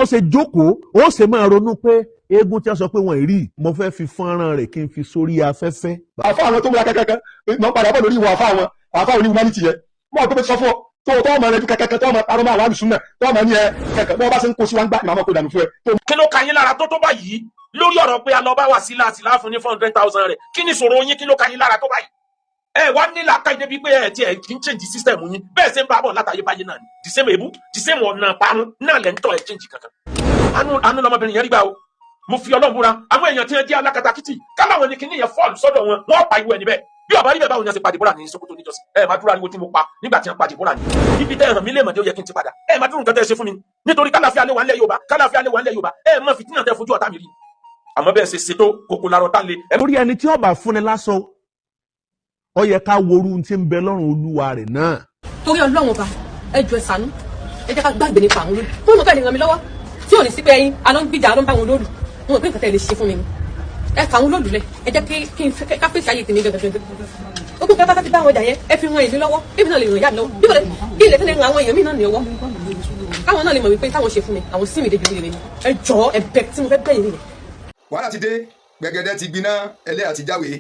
náà ṣe jókòó, ó ṣe máa ronú pé eégún tí wọ́n sọ pé wọ́n rí, mo fẹ́ fi fọ́nrán rẹ̀ kí n fi sórí afẹ́fẹ́. Àfa àwọn tó múra kankankan mọ̀ ń padà bọ̀ lórí ìwọ àfa àwọn àfa òní humanity yẹn mọ̀ pé sọ fún ọ tó tó ọmọ rẹ ju kankankan tó ọmọ parọ́ mọ́ àwọn àlùsùn náà tó ọmọ ní ẹ kankan bí wọ́n bá ṣe ń kó sí wa ń gbà ní màmá kó dànù fún ẹ. Kí ló ka yín lára tó tó báyìí lórí ọ̀rọ̀ pé a lọ bá Wàsílà àtìlá fún ní 400,000 rẹ̀? Kí ni ìṣòro yín? Kí ló ka yín lára tó báyìí? Ẹ wá ní làákàyè débi pé ẹ tiẹ̀ kì í change system yín. Bẹ́ẹ̀ ṣe ń bá bọ̀ látàyè báyé náà ni the same èébú, the same ọ̀nà parun náà lẹ́ ń tọ́. Ẹ change kankan. Àánú àánú lọmọbìnrin yẹn rí gbà o. Mo fi Ọlọ́run búra, àwọn èèyàn tí wọ́n jẹ́ alákatakítì káláwọn ní kíní yẹn fall sọ́dọ̀ wọn, wọ́n pa ìwé ẹni bẹ́ẹ̀. Bí ọba rí bẹ́ẹ̀, báwo ni wọ́n ṣe pa Deborah ní Sokoto níjọ́sí? Ẹ máa dúró ariwo tí mo pa nígbà tí wọ́n pa Deborah ní ibi tẹ́ ẹ hàn mí lè mọ̀ dé, ó yẹ kí n ti padà. Ẹ máa dúró nǹkan tẹ́ ẹ ṣe fún mi nítorí kálàfíà lé wa ńlẹ̀ Yorùbá, kálàfíà lé wa ńlẹ̀ Yorùbá. Ẹ mọ fìtínà tẹ́ fojú ọ̀tá mi rí, àmọ́ bẹ́ẹ̀ ṣe ṣètò kòkò làrọ̀ tá le. Lórí ẹni tí ó bá fúnni lásán, ó yẹ ká worú tí ń bẹ lọ́rùn olúwa rẹ̀ náà. Torí Ọlọ́run Ọba, ẹ jọ̀ọ́, ẹ ṣàánú, ẹ jẹ́ ká gbàgbé nípa àwọn olóòlù fún ọmọ kẹ́lẹ́ ràn mí lọ́wọ́ tí ò ní sí pé ẹyin alọ́ ń gbìjà, alọ́ ń bá wọn olóòlù. Mo rò pé nǹkan tẹ́ ẹ lè ṣe fún mi ni ẹ fà àwọn olóòlù lẹ. Ẹ jẹ́ kí n ká fèsì ayé tèmi gẹ́gẹ́. Gbogbo nǹkan bá fi bá wọn jà yẹn, ẹ fi ràn èmi lọ́wọ́, bí mi náà lè ràn ìyá mi lọ́wọ́, bí mo lè bí ilẹ̀ tẹ́lẹ̀ ràn àwọn èèyàn mi náà ní ọwọ́, káwọn náà lè mọ̀ wípé táwọn ṣe fún mi, àwọn sí mi débi oríire ni. Ẹ jọ̀ọ́, ẹ̀bẹ̀ tí mo fẹ́ bẹ̀ yín nìyẹn. Wàhálà ti dé, gbẹ̀gẹ̀dẹ̀ ti gbiná, ẹlẹ́yà ti jáwé.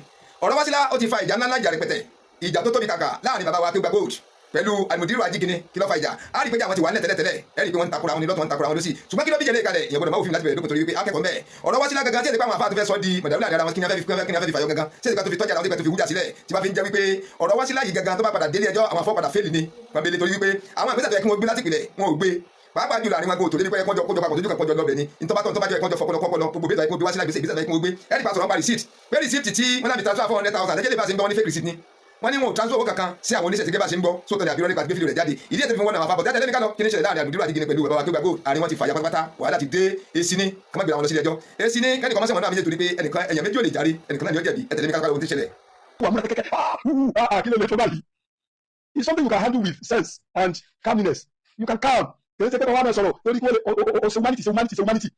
Ọ̀rọ̀ Wásílà, ó ti fa ìjà ńláńlá, ìjà rẹpẹtẹ, ìjà tó tóbi kàkà láàrin bàbá wa tó gba gold pẹ̀lú alimudiru Ajígini. Kí ló fa ìjà? A rí i pé àwọn ti wà nílẹ̀ tẹ́lẹ̀tẹ́lẹ̀. Ẹ rí i pé wọ́n ń takora wọn ní lọ́tọ̀, wọ́n ń takora wọn lọ́sì. Ṣùgbọ́n kí ló bí jẹ́ lé kalẹ̀? Ìyẹn gbọ́dọ̀ máa wò fíìmù láti bẹ̀rẹ̀ dókòtò, torí wípé akẹ́kọ̀ọ́ mbẹ́ ọ̀rọ̀ Wásílà gangan tí ẹ̀ ti pa àwọn afá tó fẹ́ sọ di mọ̀dàlú àdára wọn. Kí ni a fẹ́ fi fàyọ gangan? Ṣé ìgbà tó fi tọ́jà àwọn tó fi wújà sílẹ̀ tí wọ́n fi ń jẹ́ wípé ọ̀rọ̀ Wásílà yìí gangan, tó bá padà délé ẹjọ́, àwọn afọ́ padà fẹ́ẹ̀lì ni pàbẹ́lẹ́, torí wípé àwọn àgbẹ̀sẹ̀ tó yẹ kí wọ́n gbé láti ìpìlẹ̀, wọn ò gbé. Pàápàá jùlọ àárín wọn kò tó débi pé ẹ̀kọ́jọ kójọ papọ̀ sójú kan, kọjọ lọ́bẹ̀ ni. Ntọ́bátọ̀ ntọ́bájọ ẹ̀kọ́jọ fọpọlọ kọpọlọ gbogbo bẹ́ẹ̀ tó yẹ kó gbé Wásílà gbèsè ìgbésẹ̀ tó yẹ kó gbé. Ẹ̀rí pa sọ̀rọ̀ pa receipt, pé receipt tí wọ́n náà fi transfer 400,000 lẹ́jẹ̀ lè bá ṣe ń gbọ́, wọn ní fake receipt ni. Wọ́n ní wọn ò transfer owó kankan sí àwọn oníṣẹ́ tí gẹ́gẹ́ bá ṣe ń gbọ́ sótọ́ ní àbírọ́ nípa gbé fídíò rẹ̀ jáde. Ìdí ẹ̀ tó fi wọ́n náà wà fàbọ̀ jáde lẹ́nu kálọ̀. Kí ni ṣẹlẹ̀ láàrin àdúgbò àti gíní pẹ̀lú bàbá tó gbàgbó? Àárín wọn ti fàyà pátápátá, wàhálà ti dé. Èsì ní kọ́mọ́ gbé àwọn lọ sílé ẹjọ́. Èsì ní kẹ́nìkan mọ́sẹ̀wọ̀n náà méjèèjì, torí pé ẹnìkan èèyàn méjì ò lè járe, ẹnìkan náà ni ó jẹ̀bi. Ẹ tẹ̀lé mi kálákálá ohun tí ń ṣẹlẹ̀. Wà múra kẹ́kẹ́, ah ah ah, kí ló lè tó báyìí? It's something you can handle with sense and calmness. You can calm. Kì í ṣe pé wọ́n á máa sọ̀rọ̀ lórí kí wọ́n lè o ṣe humanity, ṣe humanity, ṣe humanity.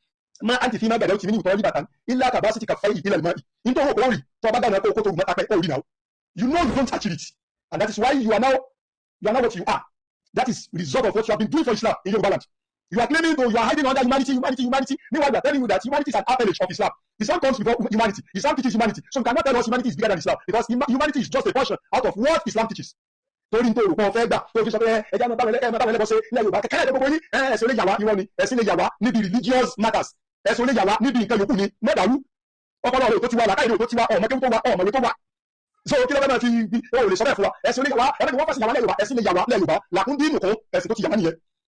Má àǹtí fi má gbàdá òtí mi ní ìtọ́ ní bàtà ilé àkàbà sí ti kà fẹ́ ìdílé ìmọ̀ nítorí òkú rí tó ọba dáná kó tó mọ́ta pẹ́ ó rí now. You know you don't achieve it, and that is why you are now what you are. That is result of what you have been doing for Islam in Yoruba land. You are claiming though, you are hiding under humanity, humanity, humanity. Meanwhile, we are telling you that humanity is an appendage of Islam. Islam comes before humanity. Islam teaches humanity. So you cannot tell us humanity is bigger than Islam, because humanity is just a portion out of what Islam teaches. Torí nítorí òrùkọ fẹ́ gbà tó fi sọ pé ẹja máa bá wọn lẹ́bọ̀ ṣe ilẹ̀ Yorùbá kẹ́kẹ́ ẹ̀dẹ́ gbogbo yín. Ẹ̀sìn olè yà wá, irọ́ ni. Ẹ̀sìn lè yà wá níbi religious matters, ẹ̀sìn olè yà wá níbi nǹkan yòókù ni. Mọ́dàrú ọpọlọ rẹ̀ tó ti wá, làkàyè rẹ̀ tó ti wá, ọmọ kéwú tó wá, ọmọwé tó wá. So kí ló fẹ́ máa fi o lè sọ bẹ́ẹ̀ fún wa? Ẹ̀sìn olè yà wá, ẹ̀rọ ni wọ́n fẹ̀sìn yà wá lẹ́ Yorùbá. Ẹ̀sìn lè yà wá lẹ́ Yorùbá làkúndínù kún ẹ̀sìn tó ti yà wá nìyẹn.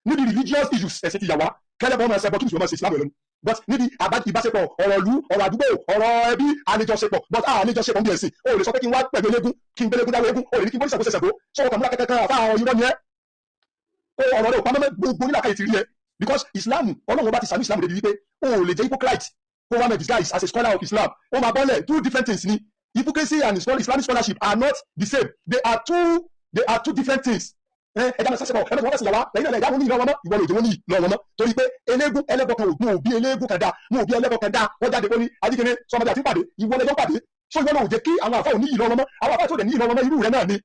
Níbi religious issues, ẹ̀sìn ti yà wá. Kẹ́lẹ́bọ̀ máa ṣẹbọ, kí mùsùlùmí máa ṣe Islam ẹ̀ lọ́nu. But níbi ìbáṣepọ̀, ọ̀rọ̀ ìlú, ọ̀rọ̀ àdúgbò, ọ̀rọ̀ ẹbí, àlejòṣepọ̀, but àlejòṣepọ̀ ń bí ẹ̀sìn. O lè sọ pé kí n wá pẹ̀lú eléégún, kí n gbélégún dáwọ́ eégún. O lè ní kí n bó ṣàkóso ṣàkó sọ ọkàn múra kankan. Àfa àwọn irọ́ ni ẹ́ o. Ọ̀rọ̀ rẹ̀ ò pamọ́, gbogbo nílà káyìí ti rí ẹ, because Islam, Ọlọ́run bá ti sàmì Islam débi wípé o ò lè jẹ́ hypocrite kó wá mẹ́ disguise as a scholar of Islam. Ó máa bọ́lẹ̀. Two different things ni. Hypocrisy and Islamic scholarship are not the same. They are two different things. Ẹ dáná sásẹ̀pọ̀ ẹ bá wọ́n fẹ̀sìn yàwá lẹ́yìn náà. Ìdáhùn ní ìlọ wọn mọ́, ìwọ lòdì wọn ní ìlọ wọn mọ́, torí pé eléégún ẹlẹ́bọ kan ò mú òbí eléégún kan dá mú òbí ẹlẹ́bọ kan dá. Wọ́n jáde ó ní Ajíkiri sọmọdé àti pàdé, ìwọ lẹjọ́ pàdé. So ìwọ náà ò jẹ́ kí àwọn àfáà ò ní ìlọ wọn mọ́. Àwọn àfáà tó dẹ̀ ní ìlọ wọn mọ́, irú rẹ náà ni.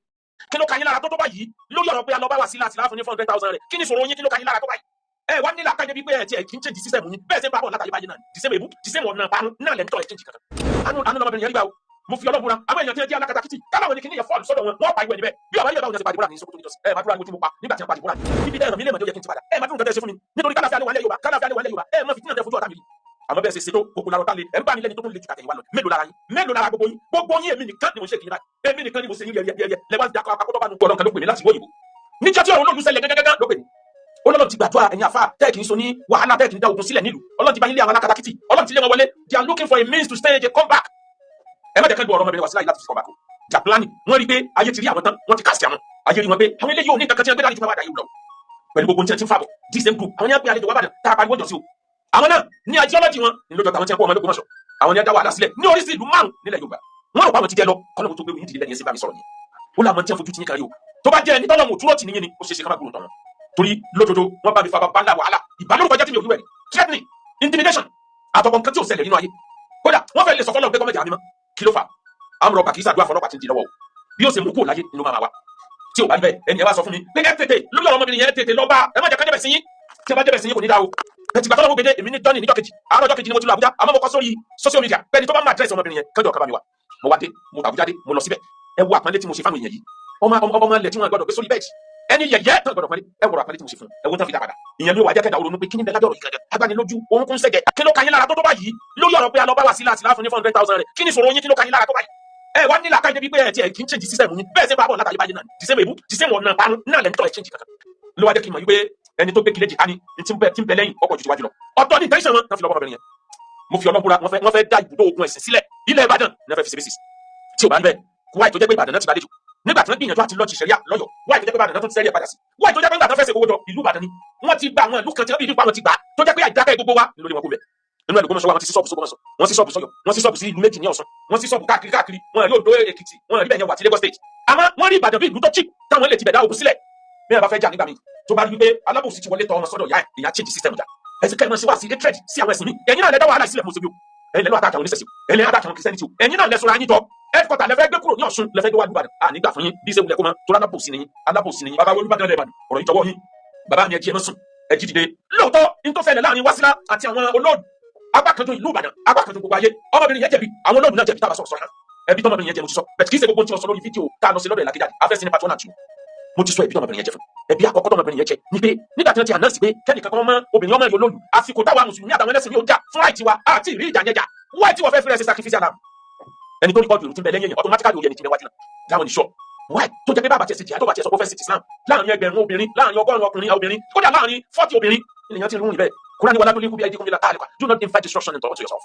Kí ló ka yín lára tó tó báyìí lórí ọ̀rọ̀ pé a lọ bá Wàsílà àtìlá fún ní 400,000 rẹ̀? Kí ni ìṣòro yín? Kí ló ka yín lára tó báyìí? Ẹ wá ní làákàyè débi pé ẹ tiẹ̀ kì í change system yín. Bẹ́ẹ̀ ṣe ń bá bọ̀ látàyè báyé náà ni the same èébú, the same ọ̀nà parun náà lẹ́ ń tọ́. Ẹ change kankan. Àánú àánú lọmọbìnrin yẹn rí gbà o. Mo fi Ọlọ́run búra, àwọn èèyàn tí wọ́n jẹ́ alákatakítì káláwọn ní kíní yẹn fall sọ́dọ̀ wọn, wọ́n pa ìwé ẹni bẹ́ẹ̀. Bí ọba yẹ, báwo ni wọ́n ṣe pa Deborah ní Sokoto níjọ́sí? Ẹ máa dúró ariwo tí mo pa nígbà tí wọ́n pa Deborah ní ibi tẹ́ ẹ hàn mí lè mọ̀ tó yẹ kí n ti padà. Ẹ máa dúró nǹkan tẹ́ ẹ ṣe fún mi nítorí kálàfíà lè wà lẹ́ Yorùbá, kálàfíà lè wà lẹ́ Yorùbá. Ẹ mọ fìtínà tẹ́ fojú ọ̀tá mi rí, àmọ́ bẹ́ẹ̀ ṣe ṣètò kòkò lárọ̀ tá lé ẹ̀ ń bá mi lẹ́ni tó tún lè ju tàtẹ̀yìnwá lọ. Mélòó lára yín? Mélòó lára gbogbo yín? Gbogbo yín, èmi nìkan ni mo ṣe kì í báyìí, èmi nìkan ni mo ṣe yín yẹ̀yẹ̀ lẹ́wọ́n ti dakọ̀ akọ́tọ́ bá nu gbọ́dọ̀ kan ló pè mí láti wọ́yìnbó níjọ́ tí ọ̀run olóòlù ṣẹlẹ̀ gẹ́gẹ́gẹ́ ló pè mí. Ọlọ́run ti gbàdúrà ẹ̀yin àfa tẹ́ẹ̀ kì í so ní wàhálà, tẹ́ẹ̀ kì í dá ogun sílẹ̀ nílùú. Ọlọ́run ti bá yín lé àwọn alákatakítì, Ọlọ́run ti lé wọn wọlé. They are looking for a means to stage a comeback. Ẹ má jẹ́ kán lu ọ̀rọ̀ ọmọbìnrin Wàsílà yìí láti fi comeback o. They are planning. Wọ́n rí i pé ayé ti rí àwọn tán, wọ́n ti kàṣì àwọn ayé rí wọn pé àwọn eléyìí ò ní kankan tí wọ́n gbé dání ju máa dà yìí lọ pẹ̀lú gbogbo tí wọ́n ti ń fàbọ̀. The same group, àwọn ní wọ́n pe àlejò wá bàdàn tá a pariwo jọ sí o. Àwọn náà ní ideology wọn ní lójó tàwọn tí wọ́n kó ọmọ lÓgbómọ̀ṣọ́. Àwọn ní wọ́n dá wàhálà sílẹ̀ ní oríṣi ìlú márùn nílẹ̀ Yorùbá. Wọ́n rò pé àwọn ti jẹ lọ kọ́nà tó gbé yín dìde lẹ́yìn ẹsẹ̀ bá mi sọ̀rọ̀ yẹn. Ó láwọn tí wọ́n fojú ti yín kárí o. Tó bá jẹ́ ẹni tọ́lọ́mù òtúrọ̀ tì níyìn ni, ó ṣeé ṣe ká má gbóhùn tọ̀ wọn, torí lójoojó wọ́n bá mi fa bàbá ńlá wàhálà, ìbálòpọ̀ jẹ́ tí mi ò rí wẹ̀ ní threatening, intimidation, àtọ̀pọ̀ nǹkan tí ò ṣẹlẹ̀ nínú ayé. Kódà wọ́n fẹ́ lè sọ fọlọ́run pé kọ́mọ̀jà mi mọ́. Kí ló fà amúrọ̀bà? Kì í ṣàdúrà fọlọ́pàá tí ń di lọ́wọ́ o. Bí ó ṣe mú kúrò láyé nínú máa wá tí ò bá rí bẹ́ẹ̀, ẹni ẹ wá sọ fún mi pé ẹ tètè lórí ọ̀rọ̀ ọmọbìnrin yẹn, tètè lọ bá ẹ má jẹ́ ká débẹ̀ sí yín. Tí ẹ bá débẹ̀ sí yín, kò ní dáa o. Bẹ́ẹ̀ tìgbà tọ́lọ́wọ́ gbèdé èmi ní dọ́nì níjọ́ kejì, àárọ̀ ọjọ́ kejì ni mo ti lọ Àbújá, àmọ́ mo kọ sórí social media bẹ́ẹ̀ ni tó bá máa dírẹ́sì ọmọbìnrin yẹn kẹjọ kaba mi wá. Mo wá dé, mo Àbújá dé, mo lọ síbẹ̀. Ẹ wo àpọ́nlé tí mo ṣe fáwọn èèyàn yìí, ọmọ ọmọ ilẹ̀ tí wọ́n gbọ́dọ̀ gbé sórí bẹ́ẹ̀dì, ẹni yẹ̀yẹ́ tán gbọ́dọ̀ pọ́nlé. Ẹ wọ̀rọ̀ àpọ́nlé tí mo ṣe fún ẹ, wo tán fi dá padà. Ìyẹn ló wà jẹ́ kẹ́dà ronú pé kí ni bẹ́ẹ̀ lábẹ́ ọ̀rọ̀ yìí gangan. Agbanilójú òun kún sẹ́gẹ̀, kí ló ka yín lára tó tó báyìí lórí ọ̀rọ̀ pé alọ́ba wà sí láti láàfin ní 400,000 rẹ̀? Kí ni ìṣòro yín? Kí ló ka yín lára tó báyìí? Ẹ wá nílà káyọ̀ débi pé ẹ tiẹ̀ kì í change system yín. Bẹ́ẹ̀ ṣe bá bọ̀ látàrí báyìí náà, the same èbú, the same ọ̀nà parun náà lẹ́ ń tọ́ ẹ̀ change kankan. Ló wá jẹ́ kí n mọ̀ wípé ẹni tó gbé kílẹ̀ jìká ni tí ń bẹ lẹ́yìn ọkọ̀ ju tiwájú lọ. Ọ̀tọ̀ ní intention wọn náà fi lọ́wọ́ ọmọbìnrin yẹn. Mo fi Ọlọ́run búra, wọ́n fẹ́ dá ibùdó ogun ẹ̀sìn sílẹ̀. Ilẹ̀ Ìbàdàn ní wọ́n fẹ́ fi ṣe basis. Tí ò bá ń bẹ, wáyé tó jẹ́ pé Ìbàdàn náà ti gbàlejò nígbà tí wọ́n gbìyànjú àti lọ́ọ̀tì sẹ́ríà lọ́yọ̀? Wáyé tó jẹ́ pé Ìbàdàn náà tún ti sẹ́ríà padà sí? Wáyé tó jẹ́ pé nígbà tó fẹ́ ṣe owó jọ, ìlú Ìbàdàn ni wọ́n ti gba àwọn ìlú kan tí wọ́n bí ìlú àwọn ti gbà, tó jẹ́ pé àìdákẹ́ gbogbo wa lórí wọn kú bẹ̀? Nínú ẹ̀lú Ògbómọ̀ṣọ́ wa, wọ́n ti sí ṣọ́ọ̀bù sógbómọ̀ṣọ́, wọ́n sí ṣọ́ọ̀bù sọ́yọ́, wọ́n sí ṣọ́ọ̀bù sí ìlú méjì ní Ọ̀ṣun, wọ́n sí ṣọ́ọ̀bù káàkiri káàkiri. Wọ́n rí Oǹdó, Èkìtì, wọ́n rí bẹ́ẹ̀ yẹn wà sí Lagos State. Àmọ́ wọ́n rí Ìbàdàn bí ìlú tó cheap táwọn lè ti bẹ̀ dá ogun sílẹ̀. Bí wọ́n bá fẹ́ jà nígbà míì, tó bá rí wípé alábòsí ti wọlé tọ́ ọmọ sọ́dọ̀ ìyá ẹ̀, ìyá change system jà. Ẹ̀sìn kẹ́ ẹ̀ mọ̀ sí wá sí hatred sí àwọn ẹ̀sìn mi. Ẹ̀yin náà lẹ dá wàhálà sílẹ̀. Mo ṣe bí o, ẹ̀yin lẹ́nu àtàkùn oníṣẹ̀ṣẹ̀, ẹ̀yin lẹ́nu àtàkùn Christianity o, ẹ̀yin náà lẹ́sọ̀rọ̀ ayín jọ. Headquarter lẹ́fẹ́ gbé kúrò ní Ọ̀ṣun, lẹ́fẹ́ gbé wá Ìbàdàn. À nígbà fún yín bí ṣe wulẹ̀ kó mọ tó. Alábòsí ni yín, alábòsí ni yín. Bàbá Olúbàdàn lẹ̀ Ìbàdàn, ọ̀rọ̀ yìí tọwọ́ yín. Bàbá mi, ẹ jí, ẹ má sùn, ẹ jí dìde. Lóòótọ́ ní tó ṣẹlẹ̀ láàrin Wásílà àti àwọn olóòdù, apá kan tó ìlú Ìbàdàn, apá kan tó gbogbo ayé. Ọmọbìnrin yẹn jẹ̀bi, àwọn olóòdù náà jẹ̀bi. Tábà sọ̀rọ̀ sọ̀rọ̀ ẹbí tọmọbìnrin yẹn jẹ, mo ti sọ bẹ́ẹ̀. Kì í ṣe gbogbo tí wọ́n sọ lórí fídíò tá a lọ sí lọ́dọ̀ ìlàkíjáde afẹ́sí ní part one and two. Mo ti sọ ẹbí tọmọbìnrin yẹn jẹ fún. Ẹbí àkọ́kọ́ tọmọbìnrin yẹn jẹ ni pé nígbà tí wọ́n ti announce pé kẹ́nìkan kan mọ́ obìnrin ọmọ ìlú olóòlù, àsìkò táwa mùsùlùmí àtàwọn ẹlẹ́sìn yóò jà fún right wa àti ìrí ìjà yẹn jà. Wáyé tí wọ́n fẹ́ fi rẹ̀ ṣe sacrificial lamb, ẹni tó ní kọ́ọ̀dù tí ń bẹ lẹ́yìn èèyàn, automatically ó yẹ ní ti bẹ wájú náà dáwọn ní sọ. Why tó jẹ́ pé bàbá tiẹ̀ ṣe jìyà, tó bá tiẹ̀ sọ pé ó fẹ́ ṣe Islam láàrin 1,000 obìnrin, láàrin 100 ọkùnrin obìnrin, kódà láàrin 40 obìnrin, ènìyàn ti rún ìbẹ́. Kúránì wàlá tó lé kú bí ẹjí kún bí la tààlùkà. Do not invite destruction into yourself.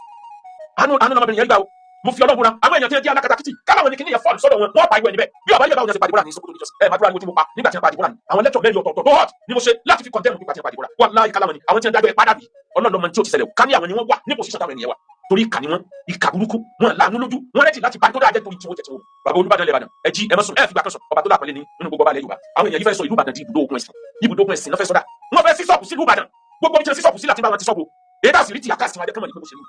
Àánú àánú lọmọbìnrin yẹn gbà o. Mo fi Ọlọ́run búra, àwọn èèyàn tí wọ́n jẹ́ alákatakítì káláwọn ní kíní yẹn fọ́ọ̀lù sọ́dọ̀ wọn, wọ́n pa ìwé níbẹ̀. Bí ọba yẹ báwọn yẹn ṣe pàdé búra ní Sókótó níjọ́sí ẹ màdúrà ni mo ti mo pa nígbà tí wọ́n pàdé búra ní àwọn lẹ́tọ̀ mẹ́rin ọ̀tọ̀ọ̀tọ̀ tó hot ni mo ṣe láti fi condemn pípa tí wọ́n pàdé búra. Wàláhì káláwọn ni àwọn tí wọ́n dájọ́ ẹ padà bí Ọlọ́run lọ́mọ tí ó ti ṣẹlẹ̀ o. Ká ní àwọn ni wọ́n wà ní position táwọn ènìyàn wà, torí ìkà ni wọ́n, ìkà burúkú wọn, láàánú lójú wọn, rẹ́tì láti bá tó dáa jẹ́ torí tiwọn jẹ́ tiwọn. Bàbá Olúbàdàn lẹ́bàdàn, ẹ jí, ẹ má sùn, ẹ fi gbà kan sùn. Ọba tó lápẹ̀lẹ́ ní nínú gbogbo ọba ilẹ̀ Yorùbá. Àwọn èèyàn yìí fẹ́ sọ ìlú Ìbàdàn di ibùdó ogun ẹ̀sìn. Ibùdó ogun ẹ̀sìn náà fẹ́ sọ́dà. Wọ́n fẹ́ sí ṣọ́ọ̀bù sílùú Ìbàdàn. Gbogbo ibi tí wọ́n sí ṣọ́ọ̀bù sí láti bá wọn ti ṣọ́ọ̀bù èyí tá a sì rí ti àkásì wọn ajẹ́kọ̀ọ́ ní pé bó ṣe rí.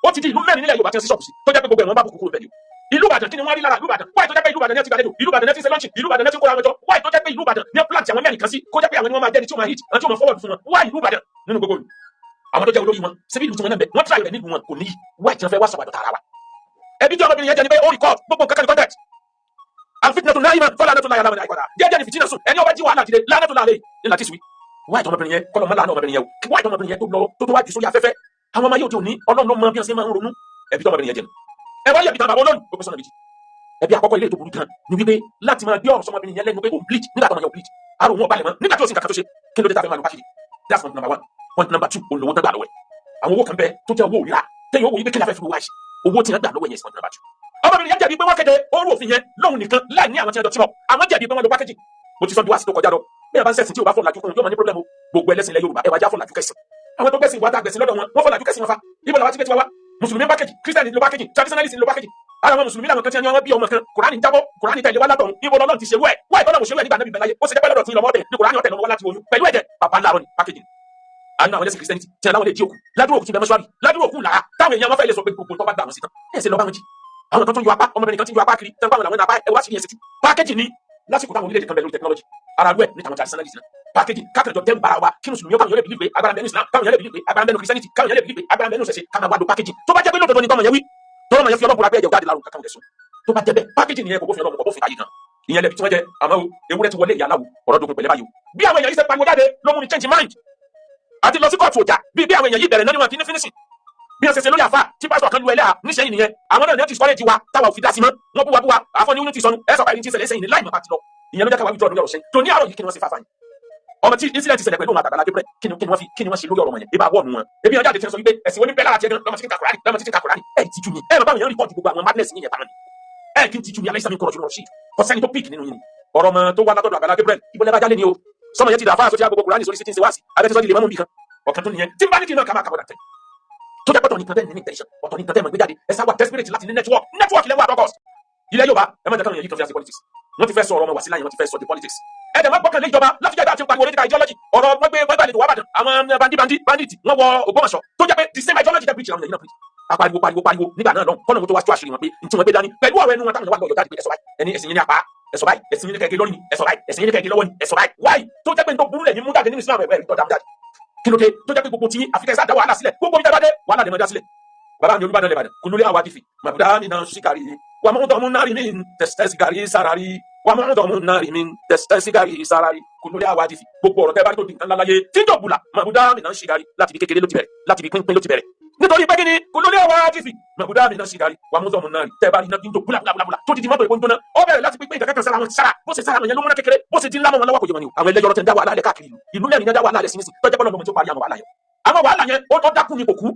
Ó ti di ìlú mẹ́rin nílẹ̀ Yorùbá tí wọ́n sí ṣọ́ọ̀bù sí, tó jẹ́ pé gbogbo ẹ̀wọ̀n bá bùkún kúrò bẹ́ẹ̀ ni o. Ìlú Ìbàdàn, kí ni wọ́n rí lára ìlú Ìbàdàn? Wáyé tó jẹ́ pé ìlú Ìbàdàn ní ẹ ti gbàlejò, ìlú Ìbàdàn ní ẹ ti ṣe launch, ìlú Ìbàdàn ní ẹ ti kóra wọn jọ? Wáyé tó jẹ́ pé ìlú Ìbàdàn ní ẹ plant àwọn mẹ́rin kan sí, kó jẹ́ pé àwọn ni wọ́n máa jẹ́ni tí ó máa hit, àwọn tí ó máa forward fún wọn? Wáyé ìlú Ìbàdàn nínú gbogbo ìlú, àwọn tó jẹ́ olórí wọn síbi ìlú tí wọn náà bẹ, wọ́n try rẹ̀ nílùú wọn, kò níyì. Wáyé tí wọ́n fẹ́ wá sọ̀rọ̀ tààrà wa? Ẹbí tí ọmọbìnrin yẹn jẹ́ ni pé ó record gbogbo nǹkan kan ní contact. Àfitìnà tó náà ìmọ̀ fọlá tó láyà láwọn àìkọ́dà díẹ̀ ní fìtínà sùn. Ẹni ọba jí wàhálà dìde lánàá tó láàlẹ́ ní láti sùn. Wáyé tí ọmọbìnrin yẹn kọ́lọ́ mọ́ lánàá ọmọbìnrin yẹn o. Wáyé tí ọmọbìnrin yẹn tó lọ tó tó wá jù sórí afẹ́fẹ́, àwọn ọmọ yóò tó ní Ọlọ́run ló mọ bí wọ́n ṣe máa ń ronú. Ẹbí tí ọmọbìnrin yẹn jẹ nù. Ẹ wá yẹbi tán bàbá olóòlù, ó pín sọ́nà méjì. Ẹbí àkọ́kọ́, ilé ètò burú gan ni wípé láti máa gbé ọ̀rọ̀ sọmọbìnrin yẹn lẹ́nu pé òun bleach nígbà tó ọmọ yẹn ò bleach, àrùn wọn balẹ̀ mọ́ nígbà tí ó sì ń kàkà tó ṣe. Kí ló dé tá a fẹ́ máa lo pákìlì? That's point number one. Point number two, olówó tán gbà lọ́wọ́ ẹ̀. Àwọn owó kan bẹ tó jẹ́ owó òrìrà tẹ́yìn owó yìí pé kí la fẹ́ fi wá yìí? Owó tí wọ́n gbà lọ́wọ́ yẹn is point number two. Ọmọbìnrin yẹn jẹ̀bi pé wọ́n kéde orú òfin yẹn lóhun nìkan láì ní àwọn tí wọ́n jọ tí wọ́n. Àwọn jẹ̀bi pé wọ́n lo pákéjì. Mo ti sọ bí wàá sí tó kọjá lọ, bí ẹ bá ń ṣẹ̀sìn tí o bá fọ́ làjú kún, yóò máa ní problem o. Gbogbo ẹlẹ́sìn ilẹ̀ Yorùbá, ẹ wá já fọ́ làjú kẹsìn. Àwọn tó gbẹ̀sìn wá tá gbẹ̀sìn lọ́dọ̀ wọn, wọ́n fọ́ làjú kẹsìn wọn fa. Ibo làwọn ti gbé tiwa wá? Mùsùlùmí pákéjì, kírísítẹ́nì ló pákéjì, traditionalist ló pákéjì. Ara wọn mùsùlùmí làwọn kan tí wọn bí ọmọ kan, kùránì jábọ́, kùránì tẹ̀lé wá látọ̀run. Ibo lọ́lọ́run ti ṣerú ẹ̀? Wá ìtọ́lọ̀ òṣèlú ẹ̀ nígbà náà bíbẹ̀ láyé, ó ṣe jẹ́ pé lọ́dọ̀ tí lọ́mọ ọ̀tẹ̀ ní kùránì ọ̀tẹ̀ lọ́mọ wá láti oyún pẹ̀lú ẹ̀jẹ̀ bàbá ńlá ni pákéjì. Àánú àwọn ẹlẹ́sìn Christianity tí aláwọ̀ lè jí òkú ládùúgbò, òkú ti bẹ mọ́ṣúárì, ládùúgbò òkú làá táwọn èèyàn wọn fẹ́ lè sọ pé gbogbo tó bá gbà wọn sí tán ẹ̀ ṣe lọ bá wọn jí. Àwọn kan tó ń yọ apá, ọmọbìnrin kan ti ń yọ apá kiri tán, báwọn làwọn náà apá ẹ wá sí yẹn ṣe tú. Pákéjì ni. Lásìkò táwọn orílẹ̀-èdè kan bẹ lórí technology, ara rú ẹ̀ ní tàwọn traditionalist náà, pákéjì kákànjọ dẹ́rù bara wa, kí mùsùlùmí káwọn yóò lè believe pé agbára bẹnu Islam, káwọn yóò lè believe pé agbára bẹnu Christianity, káwọn yóò lè believe pé agbára bẹnu ṣẹṣẹ, ká máa wá lo pákéjì. Tó bá jẹ́ pé lódodo ni tọ́mọ yẹn wí, tọ́mọ yẹn fi ọlọ́pàá pé ẹ̀jẹ̀ jáde lárùn kankan rẹ̀ sùn, tó bá jẹ́ bẹ́ẹ̀, pákéjì nìyẹn, kò bófin ọlọ́mọ, kò bófin ayé kan. Ìyẹn lẹbi tí wọ́n jẹ. Àmọ́ o, ewúrẹ́ ti wọlé ìyá aláwo, ọ̀rọ̀ dogun pẹ̀lẹ́ báyìí o. Bí àwọn èèyàn yìí ṣe pariwo jáde ló mú mi change mind àti lọ sí kóòtù ọjà. Bí àwọn èèyàn yìí bẹ̀rẹ̀ náà ni wọn kì í ní finishing. Bí wọ́n ṣe ṣe lórí àfa tí pásítọ̀ kan lu ẹlẹ́à níṣẹ́yìn nìyẹn. Àwọn náà ní ti sọ́lẹ̀ tiwa táwa ò fi dá sí mọ́. Wọ́n búwa búwa àfọ̀ ní unity sọnù ẹ sọ pé ẹni tí ń ṣẹlẹ̀ sẹ́yìn ní láì mọ̀ pàtì lọ. Ìyẹn ló jẹ́ káwa withdraw lórí ọ̀rọ̀ ṣe tó ní àárọ̀ yìí. Kí ni wọ́n ṣe fáfáyìn ọmọ tí incident ṣẹlẹ̀ pẹ̀lú òun àtàgbàlá Gabriel? Kí ni wọ́n fi, kí ni wọ́n ṣe lórí ọ̀rọ̀ wọn yẹn? Ibà wọ́ọ̀nù wọn ebi ọjà àti sọ wípé ẹ̀sìn wọn ní bẹ́ẹ̀ lára tiẹ̀ gan lọ́mọ títí kakùránì, lọ́mọ títí kakùránì. Ẹ̀ ti ju ni ẹ̀ bàbá mi yẹn record gbogbo àwọn madness yìí yẹn pamọ́ ni. Ẹ̀ kí n ti ju ni aláìsàn mi kọ̀rọ̀ jù lọ sí kò sẹ́ni tó pick nínú yìí ni ọ̀rọ̀ ọmọ tó wá látọ̀dọ̀ àgbàlá Gabriel. Ibo lẹ́bàá jálẹ̀ ni o, sọmọ yẹn ti dà fáwọn sọ́jà gbogbo kùránì sórí sí ti ń ṣe wá sí abẹ́ tí sọ́ọ́ di lè mọ́mú bí kan ọ̀kan tó nìyẹn tí n bá ní kí n náà kà máa kàwé dàtẹ́ tó jẹ́ pọ̀tọ̀ nìkan bẹ́ẹ̀ ní intention, ọ̀tọ̀ nìkan tẹ́ mọ̀ gbé jáde. Ẹ sá wà desperate láti ní network, network lẹ́wọ̀ àtọ́kọ̀s ilẹ̀ Yorùbá. Ẹ má jẹ́ káwọn èèyàn yìí kan fi àṣẹ politics. Wọ́n ti fẹ́ sọ ọ̀rọ̀ ọmọ Wàsílà yẹn, wọ́n ti fẹ́ sọ di politics. Ẹ dẹ̀ má gbọ́kànlé ìjọba láti jẹ́ àti pariwo nípa ideology. Ọ̀rọ̀ wọ́n gbé wọ́n gbàlejò wà bàdàn, àwọn bandi bandi bandit wọ́n wọ Ògbómọ̀ṣọ́, tó jẹ́ pé the same ideology tẹ́ preach àwọn èèyàn náà preach. Apariwo pariwo pariwo nígbà náà lọ kọ́nà tó wá tó àṣírí wọn pé n tí wọ́n gbé dání pẹ̀lú ọ̀rọ̀ ẹnu wọn táwọn wà lọ́yọ̀ jáde pé ẹ̀sọ́ báyìí, ẹni ẹ̀sìn yín ní apá, ẹ̀sọ́ báyìí, ẹ̀sìn yín ní kẹ̀kẹ́ lórí ni, ẹ̀sọ́ báyìí, ẹ̀sìn yín ní kẹ̀kẹ́ lọ́wọ́ ni, ẹ̀sọ́ báyìí. Wáyé tó jẹ́ pé n tó burú lẹ̀ ní mú jáde nínú Islam, ẹ̀rọ ìtọ́ dá mú jáde. Kí ló dé tó jẹ́ pé gbogbo tiyín àfikẹ́ sá dá wàhálà sílẹ̀? Gbogbo bí dábàá dé, wàhálà lè máa dá sílẹ̀. Bàbá mi Olúbàdàn lẹ́bàdàn, kùnúlé àwa dìfì màbúdá mi náà síkàrí wà mọ́ tọ́mú náà rí mi tẹ̀sítẹ́ síkàrí sárárì, wà mọ́ tọ́mú náà rí mi tẹ̀sítẹ́ síkàrí sárárì. Kùnúlé àwa dìfì, gbogbo ọ̀rọ̀ tẹ́ bá tó di nǹkan láláyé tí ń jọ̀bùlà, màbúdá mi náà síkàrí, láti fi kékeré ló ti bẹ̀rẹ̀, láti fi pínpín ló ti bẹ̀rẹ̀. Nítorí pé kíni kùnúlé àwa dìfì màbúdá mi náà síkàrí wà mọ́ tọ́mú náà rí, tẹ́ bá rí iná tí ń jò búlà búlà búlà tó ti di mọ́tò ìpóngbóná, ó bẹ̀rẹ̀ láti pínpín ìkẹ́kẹ́ sára wọn sára, bó ṣe sára wọn yẹn ló múná kékeré, bó ṣe di ńlá mọ́ wọn lọ́wọ́, kò yẹ wọn ni o. Àwọn ẹlẹ́yọrọ tẹ̀ ń dá wàhálà lẹ̀ káàkiri ìlú, ìlú mẹ́rin ní dá wàhálà lẹ̀ sí nísìn, tọ́jú bọ́lọ̀ lọ́mọ tó parí àwọn wàhálà yẹn. Àwọn wàhálà yẹn ó dákú ni kò kú.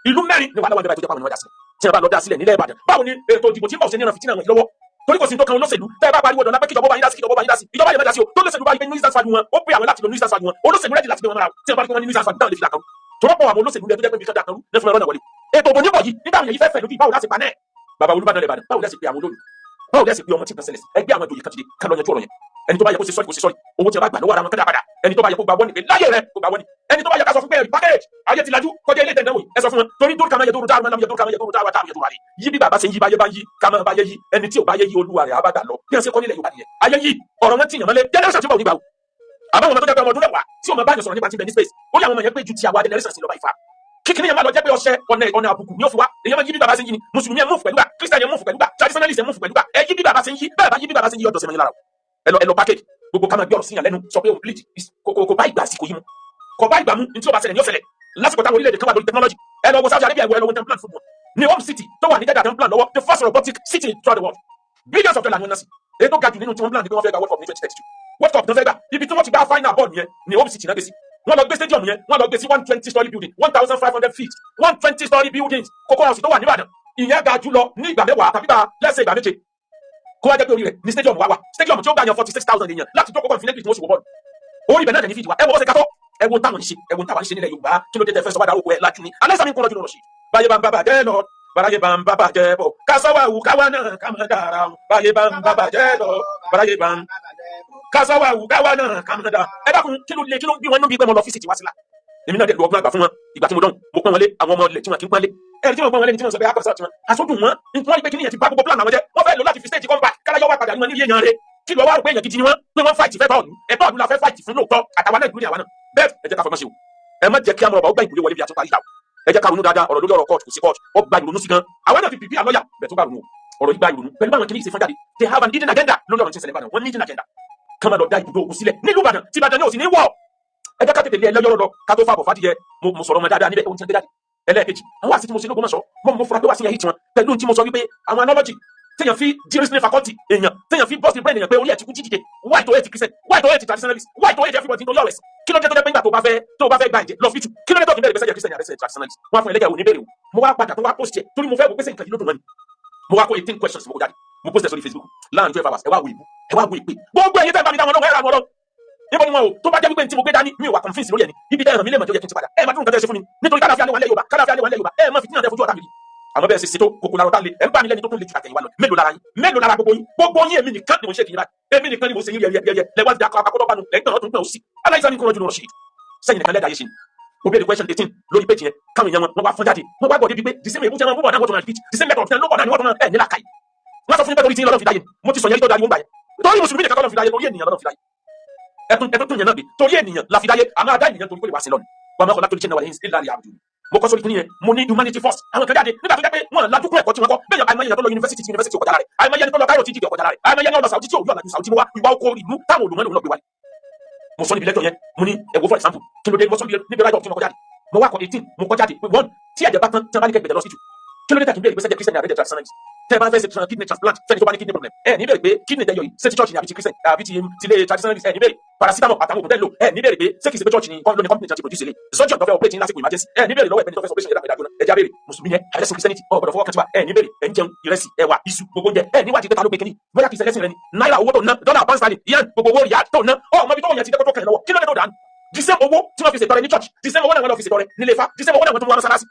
Ìlú mẹ́rin ni wàhálà wà níbẹ̀ tó jẹ́ pàwọn ìwádà sílẹ̀. Tí wọ́n bá lọ dá sílẹ̀ nílẹ̀ Ìbàdàn, báwo ni ètò ìdìbò tí ń bọ̀ ṣe ní ìran fìtínà wọn lọ́wọ́? Torí kò sí tó kan olóṣèlú. Tẹ́ ẹ bá pariwo dọ̀la pé kíjọba bá yín dá sí, kíjọba bá yín dá sí, ìjọba yẹn bá dá sí o. Tó lóṣèlú bá yí pé nuisance value wọn, ó pè àwọn láti lo nuisance value wọn. Olóṣèlú ready láti gbé wọn mọ́ra tí wọ́n bá rí pé wọ́n ní nuisance value táwọn lè fi dàkan. Tọ́lọ́pọ̀ àwọn olóṣèlú rẹ̀ tó jẹ́ pé ibi kan dàkan rú ní fún ẹ̀rọ náà wọlé. Ètò òbò níbọ̀ yìí nígbà àwọn èyí fẹ́ fẹ́ lójú, báwo láti pa náà? Bàbá Olúbàdàn lè Bàdàn, báwo láti pe àwọn olóòlù? Báwo láti pe ọmọ tí nǹkan ṣẹlẹ̀ sí? Ẹgbẹ́ àwọn ìjòyè kan ti dé kán lọ yanjú ọ̀rọ̀ yẹn. Ẹni tó bá yẹ kó ṣe sọ́ọ̀rì, kó ṣe sọ́ọ̀rì. Owó tí a bá gbà lọ́wọ́ ara wọn kẹ́dà padà. Ẹni tó bá yẹ kó gba wọ́n ní pé láyé rẹ̀ kó gba wọ́n ní. Ẹni tó bá yẹ ká sọ fún pé ẹ̀rí package ayé ti lajú kọjá ilé ìtẹ̀dáwò yìí, ẹ sọ fún wọn. Torí dúró kàmáyé dúró dáhùn lámúyẹ dúró kàmáyé dúró dáhùn dáhùn yẹ dúró àlè yí bí bàbá ṣe ń yí báyé bá ń yí ká máa báyé yí. Ẹni tí ò báyé yí, olúwa rẹ̀ á bá gbà lọ. Bí wọ́n ṣe kọ́ nílẹ̀ Yorùbá nìyẹn. Ayé yí ọ̀rọ̀ wọn ti yàn mọ́lé generation tí ó bá òní gbà o. Àbáwọn ọmọ tó jẹ́ pé ọmọ ọdún 10 tí ó máa bá yàn sọ̀rọ̀ nípa ti bẹ̀ ní space, ó ní àwọn ọmọ yẹn pé ju ti àwa generation sí lọ bá ìfà. Kíkiri yẹn máa lọ jẹ́ pé ọṣẹ ọ̀nà àbùkù ni ó fi wá. Èyàn máa yí bí bàbá ṣe ń yí ni. Mùsùlùmí ẹ̀ move pẹ̀lú gbà, Christian ẹ̀ move pẹ̀lú gbà, traditionalist ẹ̀ move pẹ̀lú gbà. Ẹ yí bí bàbá ṣe ń yí. Bẹ́ẹ̀ bá yí bí bàbá ṣe ń yí, ọ̀dọ̀ sẹ́mi lára o. Ẹ lọ, ẹ lọ package gbogbo ká máa gbé ọ̀rọ̀ síyàn lẹ́nu, sọ pé òun bleed kò bá ìgbà àsìkò yìí mu, kò bá ìgbà mu. Ní tí ó bá ṣẹlẹ̀ ní ó ṣẹlẹ̀ lásìkò táwọn orílẹ̀-èdè kan wà lórí technology. Ẹ lọ wo Saudi Arabia, ẹ lọ wo ten plan football ní home city tó wà ní Jeddah, ten plan lọ́wọ́, the first robotic city throughout the world. Billions of dollars ni wọ́n ná sí. Èyí tó ga jù nínú tí wọ́n plan ni pé wọ́n fẹ́ gba World Cup ní 2032. World Cup tó fẹ́ gbà, ibi tí wọ́n ti gba final ball yẹn ní home city náà gbé sí. Wọ́n lọ gbé stadium yẹn, wọ́n lọ gbé sí 120 story building, 1,500 feet, 120 story buildings. Cocoa House tó wà níbàdàn, ìyẹn ga jù lọ ní ìgbà 10 tàbí gba lẹ́sẹ̀ ìgbà 7. Kó wá jẹ́ pé orí rẹ̀ ní stadium wá wà, stadium tí ó gbà yan 46,000 èèyàn láti jókòó confidently tí wọ́n sì wọ bọ́ọ̀lù, orí ibẹ̀ náà dẹ̀ ní fídíò wa. Ẹ wọ́n ṣe kátó, ẹ wo táwọn ń ṣe, ẹ wo táwọn ń ṣe nílẹ̀ Yorùbá. Kí ló dé tẹ fẹ́ sọ wá darúgbó ẹ lájú ni alẹ́ sàmì kún lọ́jọ́ lọ́rọ̀ sí. Báyé bá ń bá bàjẹ́ lọ, báráyé bá ń bá bàjẹ́ bọ̀, kásáwá wù káwá náà ká má dára o. Báyé bá ń bá bàjẹ́ lọ, báráyé bá ń kásáwá wù káwá náà ká má dára. Ẹ dákun, kí ló lè, kí ló bí wọn nú bí pé mo lọ fíìsì wá sílá? Èmi náà dẹ̀ lu ọgbọ́n àgbà fún wọn. Ìgbà tí mo dán, mo pọ́n wọn lé. Àwọn ọmọ ilẹ̀ tí wọn kì í pọ́n lé, ẹ̀rí tí wọ́n pọ́n wọn lé ní tí wọ́n sọ pé akọ̀sọ́ tiwọn àsọdùn wọn. Wọ́n rí pé kí nìyẹn ti bá gbogbo plan àwọn jẹ́. Wọ́n fẹ́ lò láti fi stage comeback káláyọ̀ wá padà ní wọn ní ilé yẹn rẹ̀. Kí ló wá rò pé èèyàn gidi ni wọ́n, pé wọ́n fight fẹ́ bọ́ọ̀lù? Ẹ̀tọ́ ọ̀dún la fẹ́ fight fún lóòótọ́, àtàwọn náà ìdúró ní àwa náà bẹ́ẹ̀. Ẹ jẹ́ ká fọgbọ́n ṣe o. Ẹ má jẹ́ kí amọ̀rọ̀ bá ó gbà ìkúlé wọlé bí a tún parí ìjà o. Ẹ jẹ́ ká ronú dáadáa. Ọ̀rọ̀ lórí ọ̀rọ̀ court, kò sí court, ó gba ìrònú sí gan. Àwọn náà fi pìpì àlọ́yà bẹ̀ tó bá ronú o. Ọ̀rọ̀ yìí gba ìrònú pẹ̀lú báwọn kìíní ìṣe fún jáde. They have an hidden agenda lórí ọ̀rọ̀ tí ń ṣẹlẹ̀ Ìbàdàn. Wọ́n ní hidden agenda kán máa lọ da ibùdó ogun sílẹ̀ nílùú Ìbàdàn tí Ìbàdàn ní òsì ní wọ̀. Ẹ jẹ́ ká tètè lé ẹlẹ́yọ̀rọ̀ lọ ká tó fàbọ̀ fàdíyẹ. Mo sọ̀rọ̀ wọn dáadáa níbẹ̀, ohun tí wọ́n gbé jáde. Ẹlẹ́ẹ̀kejì, àwọn àti tí mo ṣe lÓgbómọ̀ṣọ́, mo fura pé wá sí yẹn hit wọn pẹ̀lú tí mo sọ wípé àwọn analogy téèyàn fi reasoning faculty èèyàn, téèyàn fi bust brain èèyàn pé orí ẹ̀ ti kú jíjìde. Why tó hate Christian? Why tó hate traditionalist? Why tó hate everybody nítorí ọ̀rẹ́ kí ló dé tó jẹ́ pé nígbà tó bá fẹ́ gba ẹ̀jẹ̀ lọ hospital, kí ló dé tó fi bẹ̀rẹ̀ gbèsè jẹ́ Christian àbẹ̀sẹ̀ traditionalist? Wọ́n á fún ẹlẹ́jẹ̀ òní bẹ̀rẹ̀ o. Mo wá padà tó wá post ẹ̀ torí mo fẹ́ wo pé sẹ́yìn kan yìí ló dùn mọ́ ni. Mo wá kó 18 questions, mo kó jáde, mo post ẹ̀ sórí Facebook láàrin 12 hours. Ẹ wá wo ìbú, ẹ wá wo ìpè. Gbogbo ẹ̀yin tẹ́ bá mi dá wọn lọ́wọ́, ẹ rà wọn lọ́wọ́. Níbo ni wọn o? Tó bá jẹ́ wípé tí mo gbé dání, mi ò wà convince lórí ẹni ibi tẹ́ ẹ̀ràn mi lè mọ̀ tó yẹ kí n ti padà. Ẹ máa dúró nǹkan tẹ́ ṣe fún mi nítorí kálàfíà lè wà nílẹ̀ Yorùbá, kálàfíà lè wà nílẹ̀ Yorùbá. Ẹ má fi tí náà tẹ́ fojú ọ̀tá mi rí. Àmọ́ bẹ́ẹ̀ ṣe ṣètò kòkò lára ọ̀tá le. Ẹ̀ ń bá mi lẹ́ni tó tún le jù àtẹ̀yìnwá lọ. Mélòó lára yín? Mélòó lára gbogbo yín? Gbogbo yín, èmi nìkan ni mo ṣe kì í báyìí, èmi nìkan ni mo ṣe yín yẹyẹ lẹ́wọ́n ti akọ akọ́tọ́ bánu lẹ́yìn náà tún gbọ̀n ó sì aláìsàn ní kúrọ́jú lọ́rọ̀ sí sẹ́yìn nìkan lẹ́dàá yé ṣe ni. Mo béèrè question 18 lórí page yẹn, káwọn èèyàn wọn wọ́n wá fọ́n jáde, wọ́n wá gbọ́ débi pé the same èbúté wọn búbọ̀ náà wọ́n tún máa repeat the same method tí wọ́n lọ́bọ̀ náà ni wọ́n tún máa ẹ̀ nílà káyì. Wọ́n sọ fún mi pé torí tí ń lọ́dọ̀ fi dáyé. Mo ti sọ yẹn tó dáyé wọ́n gbà yẹn. Torí mùsùlùmí nìkan kọ́ ló fi dáyé, torí ènìyàn lọ́dọ̀ fi dáyé. Ẹtún tún yẹn náà gbé torí ènìyàn la fi dáyé. Àmọ́ adá ènìyàn torí kó lè wá sí lọ́nà wàá máa kọ́ látòrí chẹ́nà wà lẹ́yìn ìlànà àbùdù. Mo kọ́ sórí kìíní yẹn, mo ní humanity first. Àwọn kan jáde nígbà tó jẹ́ pé wọ́n ládùúgbò ẹ̀kọ́ tí wọ́n kọ́ bẹ́ẹ̀. Àìmọye yẹn tó lọ yunifásitì tí yunifásitì ò kọjá rẹ̀, àìmọye yẹn tó lọ Cairo tí jìjì ọkọjá rẹ̀, àìmọye yẹn lọ Saudi tí ò yọ ọ̀làjú Saudi mo wá ìwà oko ìlú táwọn olùmọ̀ lòun lọ gbé wálé. Mo sọ níbi lẹ́tọ̀ yẹn, mo ní ẹ wo, for example, kí ló dé? Mo sọ níbi rájọ tí mo kọ jáde, mo wá kọ 18, mo kọ jáde pé one, tí ẹ̀jẹ̀ bá tán, tí wọ́n bá ní kẹ́ gbẹ̀dẹ̀ lọ sí jù, kí ló dé tẹ̀ kí n bẹ̀rẹ̀ pé sẹ́jẹ̀ Christian àbẹ̀jẹ̀ traditionalist? Tẹ́ ẹ bá fẹ́ ṣe kidney transplant fẹ́ni tó bá ní kidney problem, ẹ ní bẹ̀rẹ̀ pé kidney tẹ́yọ yìí, ṣé ti church ni àbí ti Christian àbí ti ilé traditionalist? Ẹ ní bẹ̀rẹ̀. Paracetamol àtàwọn ògùn tẹ́ lò, ẹ ní bẹ̀rẹ̀ pé ṣé kìí ṣe pé church ni ló ní company tí produce ilé. Surgeon tó fẹ́ operate ní lásìkò emergency, ẹ ní bẹ̀rẹ̀ lọ́wọ́ ẹ̀pẹ́ni tó fẹ́ operation yẹn dáadáa. Ẹ já bẹ̀rẹ̀ mùsùlùmí yẹn, àìlẹ́sìn Christianity ọ̀ gbọ́dọ̀ fọwọ́ kan tiwa. Ẹ ní bẹ̀rẹ̀. Ẹ ń jẹun ìrẹsì, ẹ̀wà, iṣu, gbogbo oúnjẹ, ẹ níwájú pé ta ló gbé kínní, bóyá kìí ṣe ẹlẹ́sìn rẹ ni. Náírà owó tó ná, dọ́là, pound sterling, yen, gbogbo owó riyal tó ná, ọ mọ ibi tó yẹn ti dẹ́kọ́ tó kàn lọ́wọ́. Kí ló dé tó dànù? The same owó tí wọ́n fi ṣètọrẹ ní church, the same owó náà wọ́n lọ fi ṣètọrẹ nílé Ifá, the same owó náà wọ́n tún wá mọ́sálásí.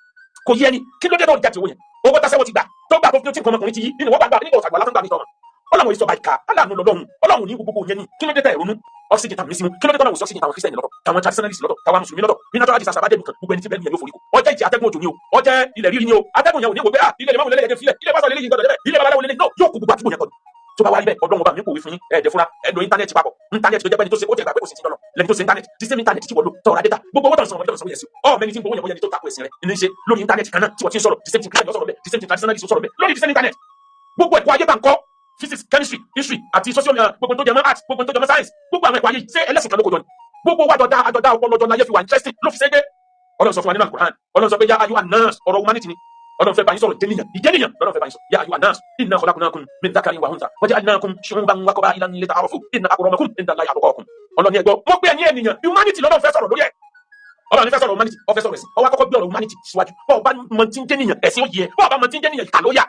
Kò yé ẹni. Kí ló dé tó jáde owó yẹn? Owó tásẹ́wọ́ ti gbà tó gbà tó fi tí nǹkan ọmọkùnrin ti yí nínú wọ́n gbà nígbà ọ̀sàgbà lásán gbà ní tọ́mọ. Ọlọ́run ìsọba ìka aláàánú lọ́lọ́run. Ọlọ́run ní gbogbo yẹn ní. Kí ló dé tẹ̀ ronú oxygen tàbí mísímù? Kí ló dé tọ́lọ́run sí oxygen tàwọn Christian lọ́tọ̀, tàwọn traditionalist lọ́tọ̀, tàwọn mùsùlùmí lọ́tọ̀? Bí natural disaster bá dé nìkan, gbogbo ẹni tí bẹ́ẹ̀ ni yẹn yóò forí kò. Ọjọ́ ìjì atẹ́gùn òjò ni o, ọjọ́ ilẹ̀ rírì ni o, atẹ́gùn yẹn ò ní wò pé ah, ilé ìmọ̀mù lélẹ́yẹ filẹ̀, ilé pásọ̀ lélẹ́yìn gbọdọ̀ débẹ̀, ilé babaláwo lélẹ́yìn. No, yóò kó gbogbo àdúgbò yẹn kọ́ ni. Tó bá wá rí bẹ́ẹ̀, ọdún ọba mi kò wí fún yín, ẹ̀ẹ́dẹ̀ fúnra ẹ̀ lo internet papọ̀. Internet tó jẹ́ pẹ́ni tó ṣe ó ti gbà pé kò sí ti dọ́lọ̀ lẹ́ni tó ṣe internet, the same internet tí wọ́n lò tọ̀rọ̀ adéta, gbogbo owó tó ń san, ọmọdé tó ń san yẹn sí ọ mẹni tí ń gbowó yẹn, bóyá ẹni tó takò ẹ̀sìn rẹ̀ ní í ṣe lórí internet kan náà tí wọ́n ti ń sọ̀rọ̀. The same thing Christian sọ̀rọ̀ bẹ́ẹ̀, the same thing traditionalist sọ̀rọ̀ bẹ́ẹ̀ lórí the same internet. Gbogbo ẹ̀kọ́ ayé bá ń kọ́ physics, chemistry, history àti social, gbogbo tó jẹ mọ́ art, gbogbo tó jẹ mọ́ science, gbogbo àwọn ẹ̀kọ́ ayé, ṣé ẹlẹ́sìn kan ló kó jọ ni? Gbogbo wa jọdá àjọdá ọpọlọjọ láyé fi wà interesting ló fi ṣe é gbé. Ọlọ́run sọ fún wa nínú Al-Qur'an, Ọlọ́run sọ pé yá ayú anas, ọ̀rọ̀ humanity ni Ọlọ́run fẹ́ bá yín sọ̀rọ̀, jẹ́niyàn ìjẹ́niyàn lọ́lọ́run fẹ́ bá yín sọ. Yá ayú anas inna khalaqnakum min dhakarin wa untha wa ja'alnakum shu'uban wa qaba'ilan lita'arafu inna akramakum indallahi atqakum. Ọlọ́run ẹgbọ́ mo pé ẹ̀yin ènìyàn, humanity lọ́lọ́run fẹ́ sọ̀rọ̀ lórí ẹ̀. Ọlọ́run fẹ́ sọ̀rọ̀ humanity, ó fẹ́ sọ̀rọ̀ ẹ̀sìn. Ó wá kọ́kọ́ gbé ọ̀rọ̀ humanity síwájú. Bọ́ọ̀ bá mọ tí ń jẹ́niyàn, ẹ̀sìn ó yẹ. Bọ́ọ̀ bá mọ tí ń jẹ́niyàn, ìkà ló yà.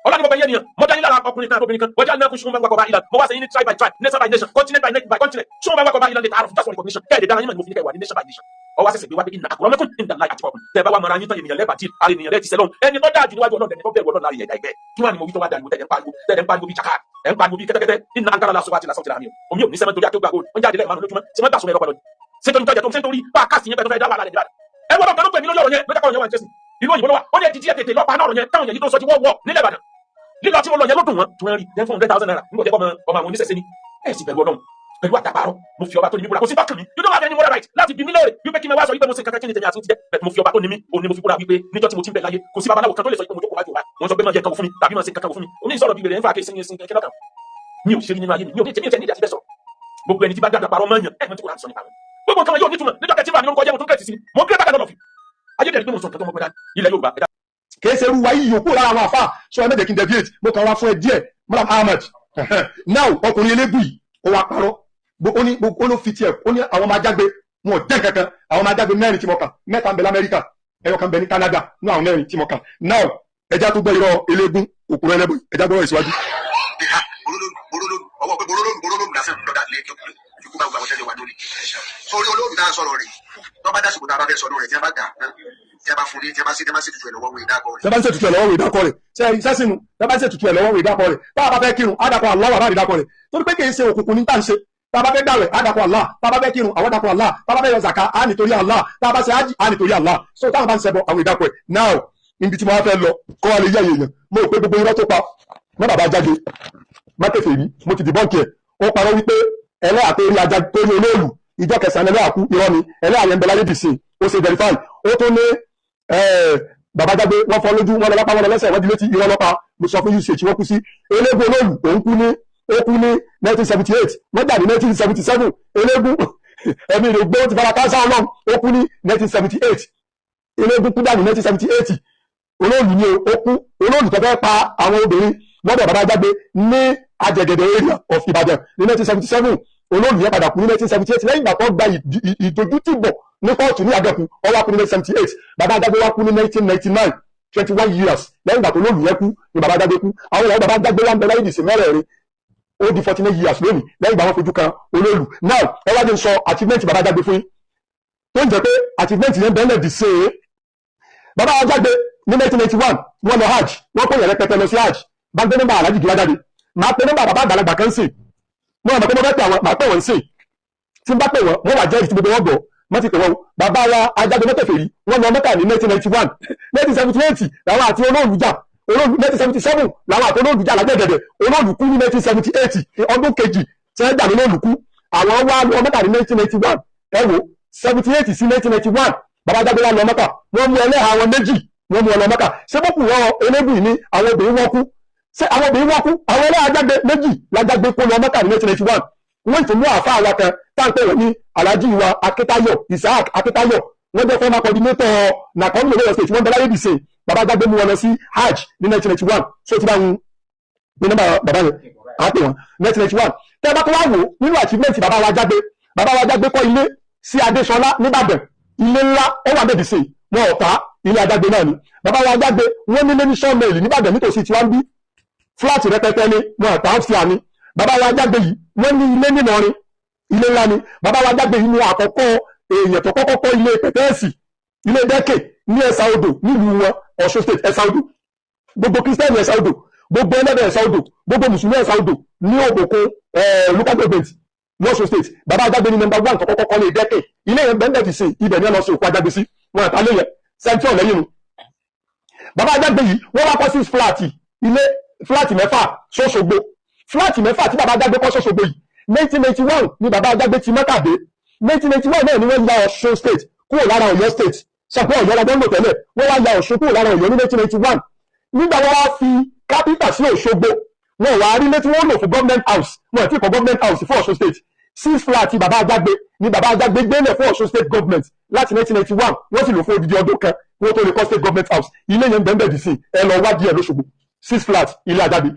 Ọlọ́run mo bẹ yẹn nìyẹn, mo dá yín lára ọkùnrin kan, obìnrin kan. Wọ́n jẹ́ anákun ṣùgbọ́n gbàgbọ́ ìlànà mo wá sẹ́yìn ní tribe by tribe, nation by nation, continent by continent, ṣùgbọ́n gbàgbọ́ ìlànà lè tààrọ̀ just for recognition, kẹ́ẹ̀dẹ̀ dára yín mọ̀ ní mo fi ní kẹ́ wà ní nation by nation. Ọwọ́ sẹ̀sẹ̀ gbé wá pé inna akramakum indallahi atqakum. Tẹ́ bá wà mọ̀ra yín tán, ènìyàn lẹ́bàá tí ara ènìyàn lẹ́ẹ̀ ti sẹ́lọ̀n, ẹni tó dáa jù níwájú Ọlọ́run, ẹni tó bẹ̀rù Ọlọ́run láàrin ẹ̀dá ẹgbẹ́. Kí wọ́n á ní mo wí tó wá dàrú, tẹ̀lé ń pariwo, tẹ̀lé ń pariwo bíi jaka, ẹ̀ ń pariwo bíi kẹ́tẹ́kẹ́tẹ́. Inna ankara la sọ́wọ́ àti lásán ti rà mí o, omi ò ní sẹ́mẹ́ torí àtọ́gbà gold wọ́n jáde lẹ́ẹ̀ márùn lójúmọ́ tí wọ́n gbà sọmọ ẹ̀rọ pẹ̀lú ṣé torí tọ́jà tó ṣe ń torí bá a káàsì yẹn pẹ̀lú fẹ́ dá wàhálà rẹ̀ níbàdàn. Ẹ wọ́n lọ́kàn ló pè mí lórí ọ̀rọ̀ yẹn lọ́jà kọ́ ọ̀rọ̀ yẹn wà ní tẹ́sí ìlú òyìnbó lọ́wọ́. Ó ní ẹ̀dí díẹ̀ tètè lọ́pàá náà ọ̀rọ̀ yẹn táwọn yẹn yìí tó sọ ti wọ́ wọ́ nílẹ̀ Ìbàdàn. Lílọ tí mo lọ yẹn ló dùn wọ́n tí wọ́n rí ten 400,000 naira nígbà tí ọmọ ọmọ àwọn oníṣẹ̀ṣe ni. Ẹ̀ sì bẹ̀rù Ọlọ́run pẹ̀lú àtàpárọ̀. Mo fi ọba tó ní mi búra, kò sí bákan mi. You don't have any moral right láti bí mi lóore wípé kí n máa wá sọ wípé mo ṣe kankan. Kí ni tèmi àti ti jẹ́ bẹ́ẹ̀? Mo fi ọba tó ní mi, òun ni mo fi búra wípé níjọ́ tí mo ti ń bẹ̀ láyé, kò sí babaláwo kan tó lè sọ wípé mo jókòó wájú wa, wọ́n sọ pé máa yẹ nǹkan wò fún mi tàbí máa ṣe nǹkan kan wò fún mi. Oní ìsọ̀rọ̀ bíi wèrè ń fa kí sin sin kí lọ́kàn mi ò ṣe rí nínú ayé mi. Mi ò ní tèmi ò tẹ́ ní ìdí àti bẹ́ẹ̀ sọ. Gbogbo ẹni tí bá dàgbà parọ́ mọ́ yàn ẹ̀ mọ́ tí kò rà sọ nípa wọn. Gbogbo nǹkan wọn yóò nítumọ̀ níjọ́ kẹtí bá mi lórúkọ jẹ́, mo tún kẹ́tì sí ni mo ń kílẹ̀ bákan lọ́lọ́ fi ayé dẹ̀ rí pé mo sọ nǹkan tó mọ́ gbọ́dá ilẹ̀ Yorùbá ẹ̀dá. Kìí ṣe irú wa yìí yòókù lára àwọn àfa sọ. Ẹ mẹ́jẹ̀ kí n deviate, mo kàn wá fún ẹ díẹ̀. Madam Ahmed now, ọkùnrin eléégún yìí, ó wá parọ́. Ó ní ó ló fi tiẹ̀, ó ní àwọn máa jágbe, wọn ò jẹ́ kankan. Àwọn máa jágbe mẹ́rin tí mo kà, mẹ́ta ń bẹ lamẹ́ríkà, ẹyọ kan bẹ ní Canada ní àwọn mẹ́rin tí mo kà. Now, ẹja tó gbọ́ irọ́ eléégún òkúrọ̀ ẹlẹ́bù, ẹja gbọ́rọ̀ ìsíwájú. Ọwọ́ pé borólóòlù borólóòlù lásán lọ́dà lé ikú bá gbogbo àwọn tẹ́lẹ̀ wà lórí sórí olóòlù tá a sọ̀rọ̀ rẹ̀. Tó bá dásìkò tá a bá fẹ́ sọ̀rọ̀ rẹ̀, tí a bá dà tí a bá fún ní tí a bá sí tí a bá sì tutù ẹ̀ lọ́wọ́, wẹ̀ dákọ̀ rẹ̀. Tẹ́ bá ń ṣètùtù ẹ̀ lọ́wọ́, wò ìdákọ̀ rẹ̀. Ṣe sẹ́sìnù tẹ́ bá ń ṣètùtù ẹ̀ lọ́wọ́, wò ìdákọ̀ rẹ̀. Tá a bá fẹ́ kírun, á dàkọ̀ Allah, wà bá ìdákọ̀ rẹ̀, torí pé kì í ṣe òkùnkùn ní tá à ń ṣe. Tá a bá fẹ́ gbàwẹ̀, á dàkọ̀ Allah. Tá a bá fẹ́ kírun, àwọn dàkọ̀ Allah. Tá a bá fẹ́ yọ zaka, á nítorí Allah. Tá a bá ṣe ájì, á nítorí Allah. So táwọn bá ń ṣẹbọ, àwọn ìdákọ̀ ẹ̀. Now, níbi tí mo wá fẹ́ lọ kó wa lè yẹ èèyàn, mo rò pé gbogbo irọ́ tó pa má bàbá jáde má tẹ̀fẹ̀ rí, mo ti dìbọ́ǹkì ẹ̀. Ó parọ́ wípé ẹlẹ́yà tó rí ajá tó rí olóòlù, ìjọ kẹsàn-án ẹlẹ́yà kú. Irọ́ ni. Ẹlẹ́yà yẹn ń bẹ láyé dìsìn, ó ṣe verify. Ó tún ní bàbá jágbe, wọ́n fọ́ lójú, wọ́n lọ lápá, wọ́n lọ lẹ́sẹ̀, wọ́n di létí. Irọ́ lọ́pa. Mo sọ fún UCH wọ́n kú sí. Eléégún olóòlù, òun kú ní, ó kú ní 1978, wọ́n jà ní 1977. Eléégún ẹ̀mí rẹ̀ gbé, ó ti fara káńsá Ọlọ́run, ó kú ní 1978. Eléégún kú dànù 1978. Olóòlù ni ó kú. Olóòlù tó fẹ́ pa àwọn obìnrin lọ́dọ̀ bàbá jágbe ní Ajẹgẹdẹ area of Ìbàdàn ní 1977, olóòlù yẹn padà kú ní 1978 lẹ́yìn ìgbà tó gba ìdójútìbọ̀ ní kóòtù ní Àgẹ̀kù. Ó wá kú ní 1978. Bàbá Adágbé wá kú ní 1999, 21 years lẹ́yìn ìgbà tó olóòlù yẹn kú ni bàbá Adágbé kú. Àwọn ìyàwó bàbá Adágbé wà ń bẹ láyé ìdìsí mẹ́rẹ̀ẹ̀rin, ó di 49 years lónìí lẹ́yìn ìgbà wọn fojú kan olóòlù. Now, ẹ wá jẹ́ n sọ achievement bàbá Adágbé fún yín, tó ń jẹ́ pé achievement yẹn bẹ́ẹ̀ dì sí i. Bàbá Adágbé ní 1991, wọ́n lọ hajj, wọ́n kó yẹn rẹpẹtẹ lọ sí hajj. Bá gbé nọ́mbà alájì gíga jáde, máa pe nọ́mbà bàbá àgbàlagbà kan sí mo rò pé mo fẹ́ pè àwọn, máa pè wọ́n sí. Tí n bá pè wọ́n, wọ́n wà jẹ́rìí tí gbogbo wọn gbọ́. Wọ́n ti pè wọ́n. Bàbá wa Ajáde mọ́tẹ̀fẹ̀rí, wọ́n lọ Mẹ́kà ní 1991. 1978 làwọn àti olóòlù jà. Olóòlù, 1977 làwọn àti olóòlù jà lágbẹ̀gẹ̀dẹ̀. Olóòlù kú ní 1978, ọdún kejì tí wọ́n jà ní olóòlù kú. Àwọn wá lọ Mẹ́kà ní 1991. Ẹ wo, 78 sí 1991, bàbá Ajáde wá lọ Mẹ́kà. Wọ́n mú ẹlẹ́hàá wọn méjì, wọ́n mú ọ lọ Mẹ́kà. Ṣé bókù wọn elébùn ní àwọn obìnrin wọn kú? Ṣé àwọn obìnrin wọn kú? Àwọn ẹlẹ́hàá Ajáde méjì lájágbé kó lọ Mẹ́kà ní 1991. Wọ́n ti mú àáfàá wa kan tá à ń pè wọ́n ní Alhaji wa Akíntayọ̀, Isaac Akíntayọ̀. Wọ́n jẹ́ former coordinator nàkọ́nù Lagos State, wọ́n bẹ láyé dìse. Bàbá Ajágbé mú wọn lọ sí hajj ní 1991. So ti bá wọn ní nọ́mbà bàbá yẹn, à ń pè wọ́n 1991. Tẹ́ bá tó wá wò nínú achievement bàbá wa Ajágbé, bàbá wa Ajágbé kọ́ ilé sí Adéṣọlá nìbàdàn, ilé ńlá, ó wà bẹ́ẹ̀ dìse, wọn ò ta ilé Ajágbé náà ni. Bàbá wa Ajágbé, wọ́n nílé ní sọ́ọ̀mẹ̀lì nìbàdàn nítòsí tiwa ń bí, flat rẹpẹtẹ ni, wọn ò ta, ọ́fíà ni. Bàbá wa Ajágbé yìí, wọ́n ní ilé nílọrin, ilé ńlá ni. Bàbá wa Ajágbé yìí ní àkọ́kọ́ èèyàn tó kọ́kọ́ kọ́ ilé pẹ̀tẹ́ẹ̀sì, ilé dẹ́kẹ̀ ní Ẹ̀sà Odò nílùú wọn, Ọ̀ṣun State, Ẹ̀sà Odò. Gbogbo Kristẹni Ẹ̀sà Odò, gbogbo ẹlẹ́dẹ̀ Ẹ̀sà Odò, gbogbo Mùsùlùmí Ẹ̀sà Odò ní Òbòkun local government lọ́ṣun State, bàbá Ajágbé ní number one tó kọ́kọ́ kọ́ lé dẹ́kẹ̀. Ilé yẹn bẹ́ẹ̀ ti sìn, ibẹ̀ ní ẹ lọ sí òkú Ajágbé sí, wọn àtàlẹ́ yẹn sẹ́ńtíọ̀ lẹ́yìn nu. Bàbá Ajágbé yìí, wọ́n wá kọ́ six flat, ilé flat mẹ́fà sọ́ṣogbo. Flat 6 tí bàbá Ajágbé kọ́ sọ́sọ́gbó yìí, 1991 ni bàbá Ajágbé ti Mẹ́kà dé. 1991 náà ni wọ́n ya Ọ̀ṣun state kúrò lára Ọ̀yọ́ state. Sọ pé Ọ̀yọ́ la jọ ń lò tẹ́lẹ̀, wọ́n wá ya Ọ̀ṣun kúrò lára Ọ̀yọ́ ní 1991. Nígbà wọ́n wá fi capital sí Òṣogbo, wọn wá rí létí wọ́n lò fún government house, wọn àti ìkọ̀ government house fún Ọ̀ṣun state. 6 flat bàbá Ajágbé ni bàbá Ajágbé gbélé fún Ọ̀ṣun state government láti 1991, wọ́n sì lò fún odidi ọdún kan wọ́n tó lè kọ́ state government house. Ilé yẹn bẹ́ẹ̀ bẹ́ẹ̀ sí, ẹ lọ wádìí ẹ̀ lóṣogbo. 6 flat ilé Ajágbé.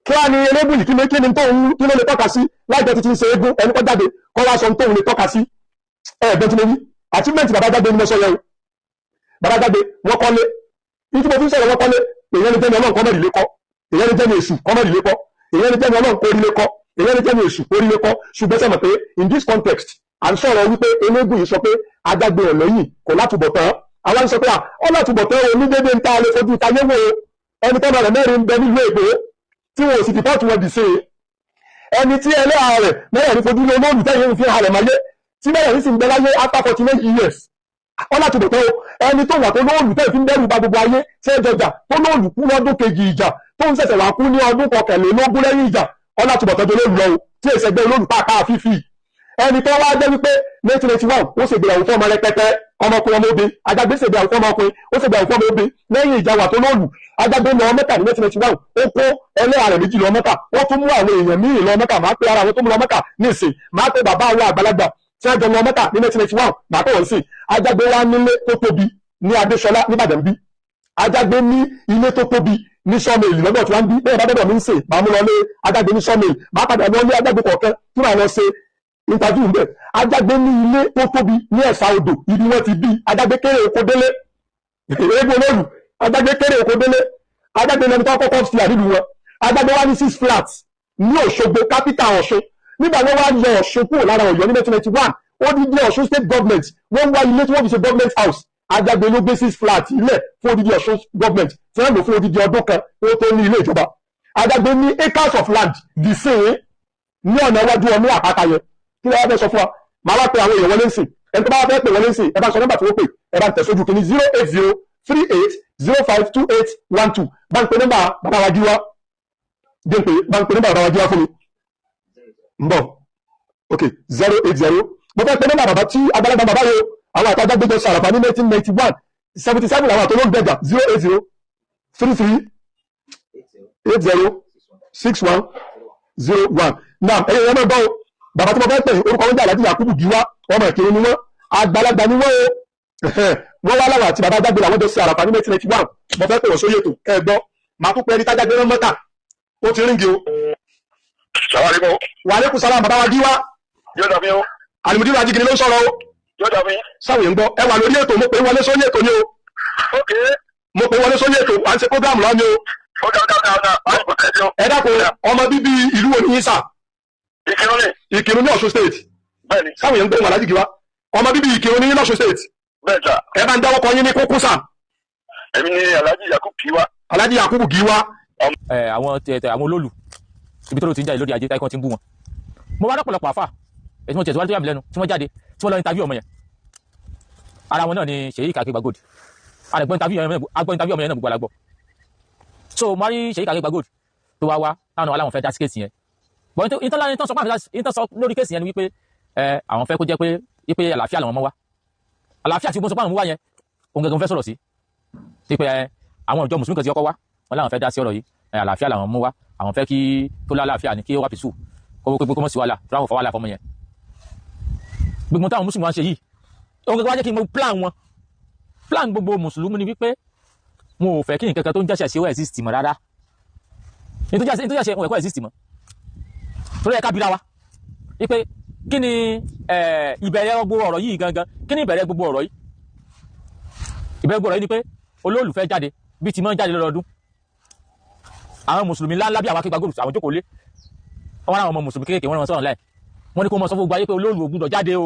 Kí á ní elébù yìí, kí ni tó ń kí ló lè tọ́ka sí láìpẹ́ títí ń ṣe eégún ẹni kọ́ jáde kọ́ wá sọ tóun lè tọ́ka sí. Ẹ̀ẹ́dẹ́ tí mo wí achievement bàbá Ajágbé ni mo sọ yẹn o. Bàbá Ajágbé wọ́n kọ́lé, ní tí mo fi ń sọ̀rọ̀ wọ́n kọ́lé, èyàn lè jẹ́ ní Ọlọ́run kọ́ mẹ́rin lé kọ́, èyàn lè jẹ́ ní èṣù kọ́ mẹ́rin lé kọ́, èyàn lè jẹ́ ní Ọlọ́run kórí lé kọ́, èyàn lè jẹ́ ní èṣù kórí lé kọ́. Ṣùgbọ́n sẹ́mọ̀ pé in this context à ń sọ̀rọ̀ wípé eléégún yìí sọ pé Ajágbé ọ̀lẹ́yìn kò látúbọ̀tán. Àwa ń sọ pé ọ látúbọ̀tán o ní déédéé ń ta lè fojú ta yéwò ẹni tọ́mọ rẹ̀ mẹ́rin ń bẹ nílùú Èkó tí wọn ò sì dìpọ́tù wọn dì sí i, ẹni tí ẹlẹ́hà rẹ̀ mẹ́rẹ̀ẹ̀rin fojú lé olóòlù tẹ́yìn ń fi halẹ̀ máyé tí mẹ́rẹ̀ẹ̀rin sì ń bẹ láyé after 49 years. Ọ látúbọ̀tán o. Ẹni tó wà tó lóòlù tẹ́yìn fi ń dẹ́rù ba gbogbo ayé tí ẹ jọjà tó lóòlù kú lọ́dún kejì ìjà tó ń ṣẹ̀ṣẹ̀ wá kú ní ọdún kọkànlélógún lẹ́yìn ìjà, ọ látúbọ̀tán tó lóòlù lọ o tí èsì ẹgbẹ́ olóòlù pàápàá fífi. Ẹni tó wá jẹ́ wípé 1981 ó ṣègbéyàwó fún ọmọ rẹpẹtẹ, ọmọkùnrin ọmọ obìnrin. Ajágbé ṣègbéyàwó fún ọmọkùnrin, ó ṣègbéyàwó fún ọmọ obìnrin lẹ́yìn ìjà wà tó lóòlù. Ajágbé lọ Mẹ́kà ní 1991, ó kó ẹlẹ́yà rẹ̀ méjì lọ Mẹ́kà, wọ́n tún mú àwọn èèyàn míì lọ Mẹ́kà. Máa pe ara àwọn tó mú lọ Mẹ́kà ní ìsìn, máa pe bàbá àwọn àgbàlagbà tí wọ́n jọ lọ Mẹ́kà ní 1991, máa pè wọ́n sí. Ajágbé wá nílé tó tóbi ní Adéṣọlá níbàdàn bí. Ajágbé ní ilé tó tóbi ní sọ́mìlì lọ́dọ̀ tí wọ́n ń bí. Bẹ́ẹ̀ bá dọ́dọ̀ mi ń sè, máa mú lọ lé Ajágbé ní sọ́mìlì, máa padà lọ lé Ajágbé kọ̀ọ̀kan tí màá lọ ṣe interview ń bẹ̀. Ajágbé ní ilé tó tóbi ní Ẹ̀sà Odò ibi wọ́n ti bí. Ajágbé kéré oko délé, eégún olóòlù Ajágbé kéré oko délé. Ajágbé lẹni tó kọ́kọ́ fi àdídù wọn. Ajágbé wá ní 6 flats ní Òṣogbo capital Ọ̀ṣun. Nígbà wọ́n wá yọ Ọ̀ṣun kúrò lára Ọ̀yọ́ ní 1991, ó ní bí Ọ̀ṣun state government wọ́n wá ilé tí wọ́n fi ṣe government house. Ajágbé ló gbé 6 flats ilẹ̀ fún odidi Ọ̀ṣun government tí wọ́n lò fún odidi ọdún kan ó tó ní ilé ìjọba. Ajágbé ní acres of land the same ní ọ̀nà iwájú ọmú àpáta yẹn. Kí ló wá fẹ́ sọ fún wa? Màá wá pe àwọn èèyàn wọlé ńsìn. Ẹni tó bá wá fẹ́ pè wọlé ńsìn, ẹ bá sọ nọ́mbà tí wọ́n pè, ẹ bá ń tẹ̀ sójú kìíní 08038052812. Bá ń pe nọ́mbà bàbá wa jíwá, dé ń pè, bá ń pe nọ́mbà bàbá wa jíwá fún mi. Ń bọ̀, ok, 080. Mo fẹ́ pe nọ́mbà bàbá tí àgbàlagbà bàbá yìí o, àwọn àtàgbàgbé jọ sàràfà ní 1991, 77 làwọn àtọ́lóńgbẹ̀jà 08033806101. Náà ẹ̀yẹ ẹ̀ máa gbọ́ o. Bàbá tí mo fẹ́ pè orúkọ wọn jẹ́ Alhaji Yakubu Giwa, ọmọ Ìkirun ni wọ́n, àgbàlagbà ni wọ́n o. Wọ́n wá láwọn àti bàbá Ajágbé làwọn jọ ṣe àràfà ní 1991. Mo fẹ́ pè wọ́n sórí ètò ẹ gbọ́. Màá tún pẹ́ ẹni tájágbé rán mọ́tà ó ti ríǹgì o. Wa alaikum salam bàbá wa Giwa. Alimudiru Ajígini ló ń sọ̀rọ̀ o. Sáwọn yẹn ń gbọ́, ẹ wà lórí ètò, mo pè wọlé sórí ètò ni o. Mo pè wọlé sórí ètò, à ń ṣe program lọ́ni o. Ẹ dákun, ọmọ bíbí ìlú wo ni yín sà? Ìkìrun ní Ọ̀ṣun state. Sáwọn yẹn ń gbóhùn Alhaji Giwa. Ọmọ bíbí Ìkìrun ní Ọ̀ṣun state. Ẹ bá ń dáwọ́ kọ yín ní kókó sà. Èmi ni Alhaji Yakubu Giwa. Alhaji Yakubu Giwa. Àwọn àwọn olóòlù ibi tó ló ti ń jáde lórí ajé táìkan ti ń bú wọn. Mo wá lọ́pọ̀lọpọ̀ àfà èyí tí mo tẹ̀síwájú tó yà mí lẹ́nu tí wọ́n jáde tí wọ́n lọ interview ọmọ yẹn. Ara wọn náà ni Ṣèyí Kàkígbà Gold. Àgbọ̀n interview ọmọ yẹn náà gbogbo alágbọ̀. So mo rí Ṣèyí Kàkígbà Gold tó wá wá táwọn aláwọn fẹ́ dá sí kéèsì yẹn. Bọ́n ìtàn sọ pé ìtàn sọ lórí kéèsì yẹn ni wípé àwọn fẹ́ kó jẹ́ pé wípé àlàáfíà làwọn mọ́ wá. Àlàáfíà tí wọ́n sọ pé àwọn mú wá yẹn òun gẹ́gẹ́ fẹ́ sọ̀rọ̀ sí. Wípé àwọn ìjọ mùsùlùmí kan ti kọ́kọ́ wá wọn láwọn fẹ́ dá sí ọ̀rọ̀ yìí, àlàáfíà làwọn mú wá, àwọn fẹ́ kí tó lálàáfíà ni kí ó wá pìsù kó pé kó mọ̀ sí wàhálà tó ráwọn fọ wàhálà fọmọ yẹn. Gbogbo táwọn mùsùlùmí wá ń ṣe yìí òun gẹ́gẹ́ wá jẹ́ kí n mọ plan wọn. Plan gbogbo mùsùlùmí ni wípé wọn ò fẹ́ kí nǹkan kan tó ń jẹ́sẹ̀ sí ó exist mọ́ rárá. Ní tó jẹ́sẹ̀ wọn ẹ̀kọ́ exist mọ́. Torí ẹ̀ka bíra wa wípé kí ni ìbẹ̀rẹ̀ gbogbo ọ̀rọ̀ yìí gangan, kí ni ìbẹ̀rẹ̀ gbogbo ọ̀rọ̀ yìí? Ìbẹ̀rẹ̀ gbogbo ọ̀rọ̀ yìí ni pé olólùfẹ́ jáde bí ti máa ń jáde lọ́dọọdún. Àwọn mùsùlùmí ńláńlá bí àwọn Akéwà Gold àwọn jókòó lé wọn láwọn ọmọ mùsùlùmí kéékèèké wọn rán sọ̀rọ̀ láì wọ́n ní kó mọ sọ fún gbogbo ayé pé olóòlù ò gbúdọ̀ jáde o,